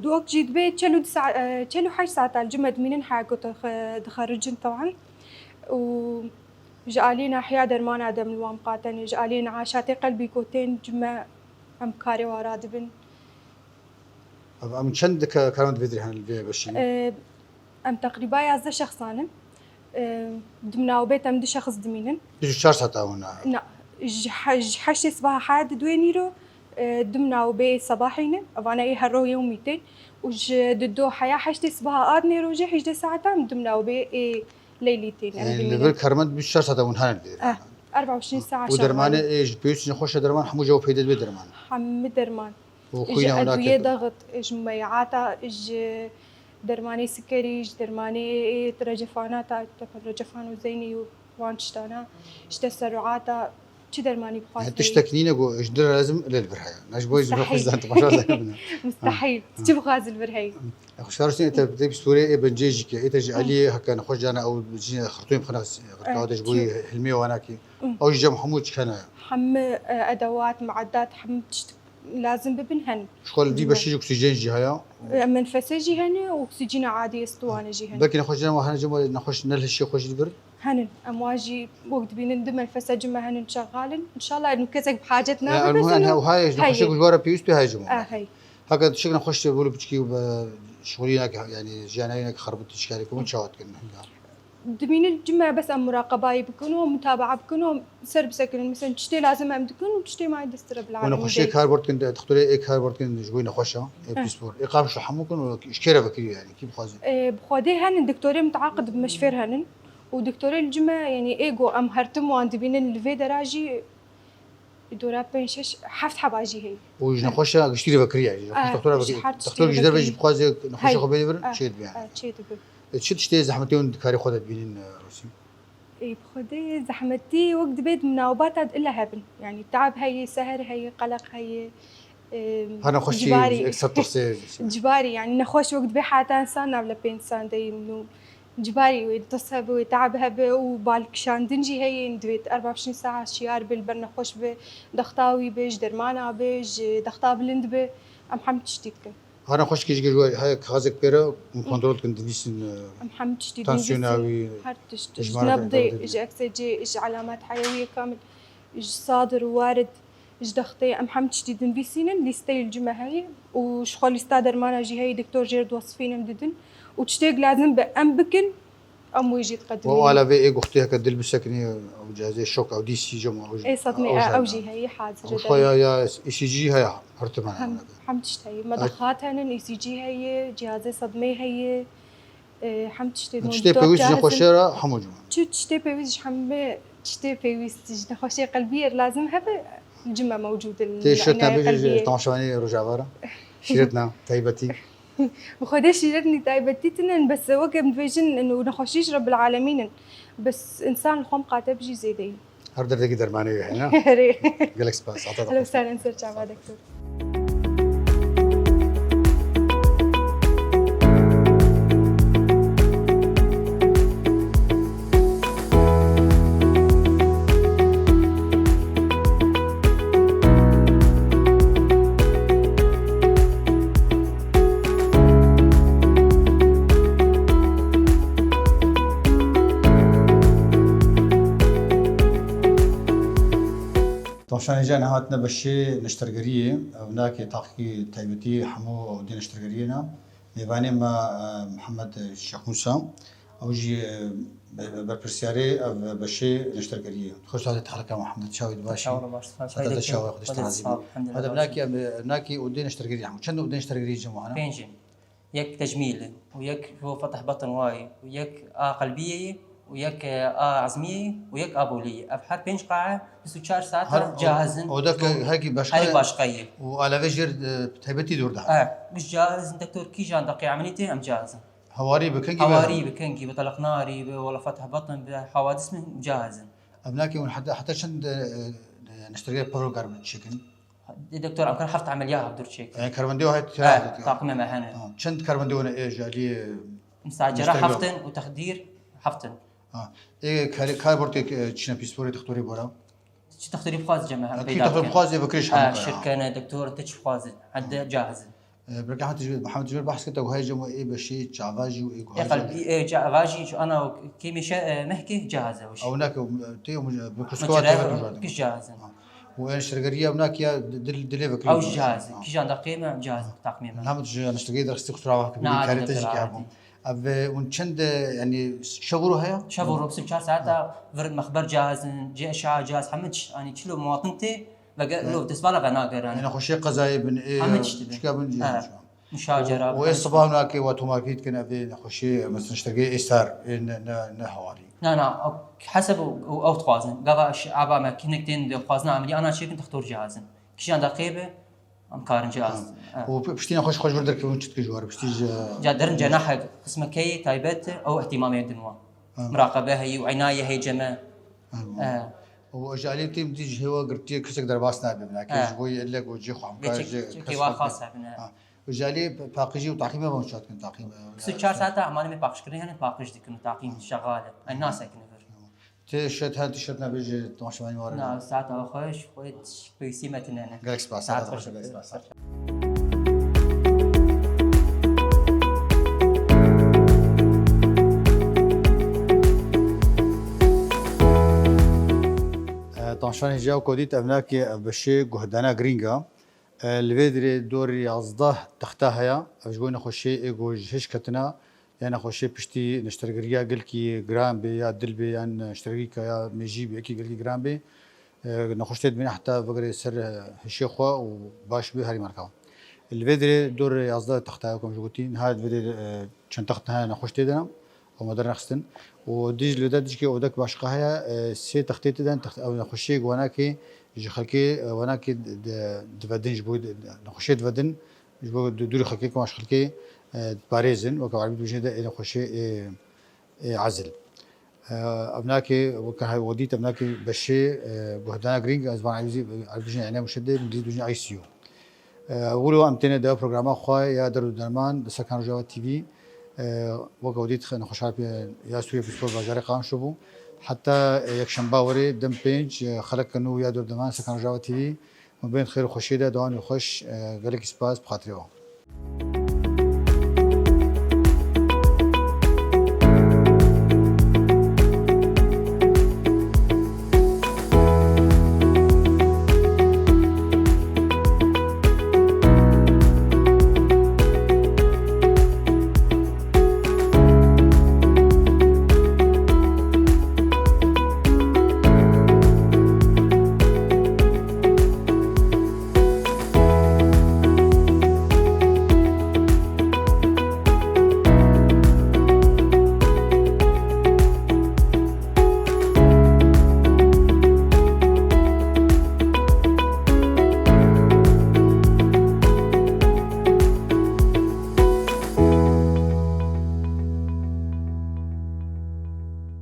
Dok jî dibe çel û du sa-, e, çel û heşt saeta li cime dimînin, haya ku dixericin teban. Û ji aliyê nahiya dermana de em li wan miqate ne, ji aliyê neaşatê qelbî ku tên cime em karê wan radibin. Ev, em çend dike-, karan di vê dirê hene li vê beşî? E, Em teqrîba yazdeh şexsan in. Em, di min û bê em du şexs dimînin. Bîst û çar saeta hûn a? Na, ji he-, ji heştê sibaha haya di duê nîro, e, di min û bê sebahî ne. Evana ê her roj yewmî tên. Û ji di do heya heştê sibaha a dinê rojê hejdeh saeta em di min û bê ê leylî tên. Em Yani dimînin. Li vir karmend bîst û çar saeta hûn hene li vê. Eh, erba û şîn saet Û şexal. Dermanê, ê, ji pêwîst ji nexweşa derman hemû cewab peyde dibe derman. Hemî derman. Û Ji xwîna û edwiyê nakê. Dexit, ji meyata, ji dermanê sikerî, ji dermanê recefanata, tepel recefan û zeynî û wan tiştana, ji teseruata, çi dermanî Yani bixwazî. Tiştek nîne ku ji dir lazim lê li vir heye. Ne ji bo ji Mustehîl. Xwe zan, tu başa zan bine. Mustehîl. Ha. Çi bixwazî li vir heye. Xweşaristî ete tê pîsporê ê bencê jî ke, ete ji Hı. Eliyê heke nexweş cana ew jî xirtûyê bixwina Evet, xirtawê ji bo çi? Hilmê wanakî. Hı. Ew jî cem hemû çi hene. Hemî, e, edewat, muaddat, hemî tişt lazim bibin hene. Ji xwe li vî beşî jî oksîjen jî heye. E, menfese jî hene û oksîjîna adî, estuwane jî hene. Belkî nexweş cem hene, cem nexweş ne li hişê xwe jî li vir? Henin. Em wan jî wek dibînin du menfese cime henin şexal in. Înşallah nu kesek bi hacet nabe, bes enu heye. Nexweşê ku ji we re pêwîst be heye cem. Ah, hey. Heke tiştek nexweş bû li piçkî û bi şixulînek, yani jiyanayînek xerbût tişkarî ku min çawa dikin? Dimînin cime bes em muraqebayê bikin û mutabaa bikin û ser bisekinin. Mesela tiştê lazim em dikin û tiştê mayî dest Rebil Û Alemîn nexweşiyê deyî. Kar bor dikin, doktorê ê kar bor dikin, ji bo nexweşa, ê Heh. pîspor. Ê qamşo hemû kin û ji kê re vekirî yani, kî bixwaze? Ê, bi Xwedê henin, doktorê mutaqid bi meşfêr henin. Û doktorê li cime, yani ê go em her tim wan dibînin li vê dera jî dora pênc, şeş, heft heba jî heye. Û ji nexweşa giştî re vekirî yani. Ji nexweş Eh, doktora ji vekirî. Her tiştî Doktor re jî ji vekirî. Dixwaze nexweşa Hey. xwe bêne vir, Eh, çê dibe yani. eh, çê dibe. E, çi tiştê zehmetê hûn di karê xwe de dibînin, e, Rosî? Ê, bi Xwedê zehmetî wek dibê di minawbata de illa hebin. Yani tab heye, seher heye, qeleq heye, e, Her nexweşî cibarî. Ek sed tersê. Cibarî, yani nexweş wek dibê heta insan nav le pê insan deyî min û cibarî wê tis hebe, wê tab hebe û balkişandin jî heye, divê erba şîn saet şiyar be, li ber nexweş be, dexta wî be, ji dermana be, ji dexta bilind be, em hemî tiştî dikin. Para xweşikî ji gel heye kaxezek pê re hûn kontrol dikin, dinivîsin, e, Em hem tiştî tansiyona dinivîsin. Wî, Her tişt, ji ji nebdê, ji eksê cê, ji elamet heyewiyê kamil, ji sadir û warid, ji dextê, em hem tiştî dinivîsînin, lîsteyê li cime heye û ji xwe lîsta dermana jî heye, doktor jê re diwesifînin didin û tiştêk lazim be em bikin, em wê jî diqedirin. Û ala vê ê guxtê heke dil bisekinî, ew cihazê şok, ew D C cem, ew Ê sedmê, ew ew jî heye, hazir e. Xwe ya, ya E C G heye, her tim hene. Hem, hem tişt heye. Medaxat henin, E C G heye, cihazê sedmê heye. E, hem tiştê Tiştê pêwîst ji nexweşê re hemû cem. Çi tiştê pêwîst ji hemû, tiştê pêwîst ji nexweşê qelbiyê lazim hebe, cime mewcûd in. Tê şirtna bêje ji temaşevanê Rojava re. Şîretna taybetî. Bi xwedê şîretnî taybetî tinin, bes wek em dibêjin, û nexweşî ji Rebbil Alemîn in. Bes însan li xwe miqate bijî zêde ye. Her derdekî dermanê wê heye, ne? Erê. Gelek spas. Heta Hello, saren ser çava, doktor. Temaşevanê hêja, niha hatine beşê neştergeriyê, ev nake taqî taybetî hemû ew dê neştergeriyê ne. Mêvanê me, e, Mihemed Şêx Mûsa, ew jî, e, be-, berpirsiyarê ev beşê neştergeriyê. Xweş hatî, te xeleka Mihemed, çawa baş î? Çawa baş, spas. Heta te çawa, Xwedê te razî be. Heta nakî, nakî û dê neştergerî hemû. Çend û dê neştergerî cem hene? Pênc in. Yek tecmîl e û yek ji bo fetih betin wayê û yek a qelbiyê ye û yek, e, a ezmiyê ye û yek a bolê ye. Ev her pênc qae bîst û çar saet cahizin. Oda ke hekî başqa ye. Her başqa ye. Û alevê jêr, e, taybetî dûr daha. E, biz cahizin, doktor kîjan deqê emelî tê, em cahizin. Hewarî bi kengî be? Hewarî bi kengî, bi teleqnarî, bi wela fetih betin, bi hawadis min cahizin. Ev nake hûn heta, heta çend, e, e, neştergehê piro kar çêkin? Ê, doktor, em karin heft emeliya hevdûr çêkin. Yani karwendê wa heye tira? E, taqîmê me hene. Ha, çend karwendê wan ê ji aliyê? Mesela cerrah heft in û texdîr heft in. Ha. Ê, kar, kar bortê, e, çîna pîsporê, doktorê bora? Çi doktorî bixwazî cem me hene peyda dikin. Doktorî bixwazî, vekirî ji hemû kar. Şirkene, doktor, te çi bixwazî, hede cahizin. E, Birka Mihemed Dijber, Mihemed Dijber behs kir, te guhayê cem ê beşê çavajî û ê guhayê. Ê qelbî, ê çavajî, ji ana kêmê şe, e, mehkê cahizin. Ew nake, tê, bi mikroskop tê, kiş cahizin. Û neştergeriya wina kiya dil, dilê vekirî. Ew jî cihaz, kîjan deqê me cihaz taqmê me. Niha min ji neştergehê derxistî, qusura xwe bikin, na, karê te jî hebû. Ev, e, hûn çend, e, yanî şev û roj heye? Şev û roj, bîst û çar saeta vir mexber cihazin, cê eşa cihaz, hemû çi, yanî çilo muwatin tê, vege, lo destvala venagerin. Yanî nexweşiyê qezayê bin, ê, hemû çi dibin. Çika bin cihaz. Muşacera. Û ê siba nakê we tomarkirî dikin, ev ê nexweşiyê, mesela neştergehê ê sar, ê ne, ne, ne hewarî. Na, na, ew heseb û, û ew dixwazin. Gava ş-, aba me kinik tên dixwazin amelî ana çêkin, doktor cihazin. Kîjan deqê be, em karin cihaz. Ha. Û p-, piştî nexweş xwe ji vir derkevin çi dikin ji war? Piştî ji ca derin cenahek qismekeyê taybet, ew ihtimamê din wa. Ha. Miraqebe heye û inayê heye ceme. Ha. Û ji alî têm dî ji hêwa girtiye kesek derbas nabe, binake ji bo yê ellek û cê xwe hemka ji kes xwe xas hebine. Ha. Û ji alî paqijî û taqîmê van çatin taqîm. Bîst û çar saeta emanê me paqijkirinê hene, paqij dikin û taqîm şexal e. Ay nasekin vir. Ti şet her ti şet nabêje temaşevanî ware. Na, saeta xweş, xwe pêwîstî me tine ne. Gelek spas, saeta xweş, gelek spas. E, temaşevanê hêja, wek dît ev nakê ev beşê guhdana girîng e. E, li vê derê dor yazdeh texta heye. Ev ji bo nexweşiyê ê ku ji hişk ketine, ya nexweşiyê piştî neştergeriya gelkî giran bê, ya dil bê, yan neştergîka ya mêjî bê, yekî gelkî giran bê. E, nexweş tê dibîne heta vegere ser, e, hişê xwe û baş bê herî merka. Li vê derê dor yazdeh texta ye, ku em ji gotî, niha li vê derê, e, çend text hene nexweş tê de ne. Û me dernexistin. Û dij li de dijkê odek başqa heye, e, sê textê tê de, text-, ew nexweşiyê wanakê ji xelkê, e, wanakê di, di, divedin, ji bo di, di, nexweşiyê divedin, ji bo di, dûrî xelkê, kema ji xelkê, e, diparêzin, weke erebî dibêjin de ê nexweşiyê ê, ê ezil. E, ev nakê, weke hay wedît, ev nakê beşê, e, guhdana girîng, ez van erebî, erebî dibêjin ene muşedde, îngilîzî dibêjin I C U. E, wilo em têne dewa programa xwe ya derd û derman li ser Kan Rojava T V. E, weke dît nexweşa ya Sûriye Pîspor bajarê Qamişlo bû. Heta, e, yekşemba werê dem pênc, e, xeleka nû ya derd û derman li ser Kan Rojava T V. Min bên xêr û xweşiyê de, dewamê xweş, e, gelekî spas bi xatirê we.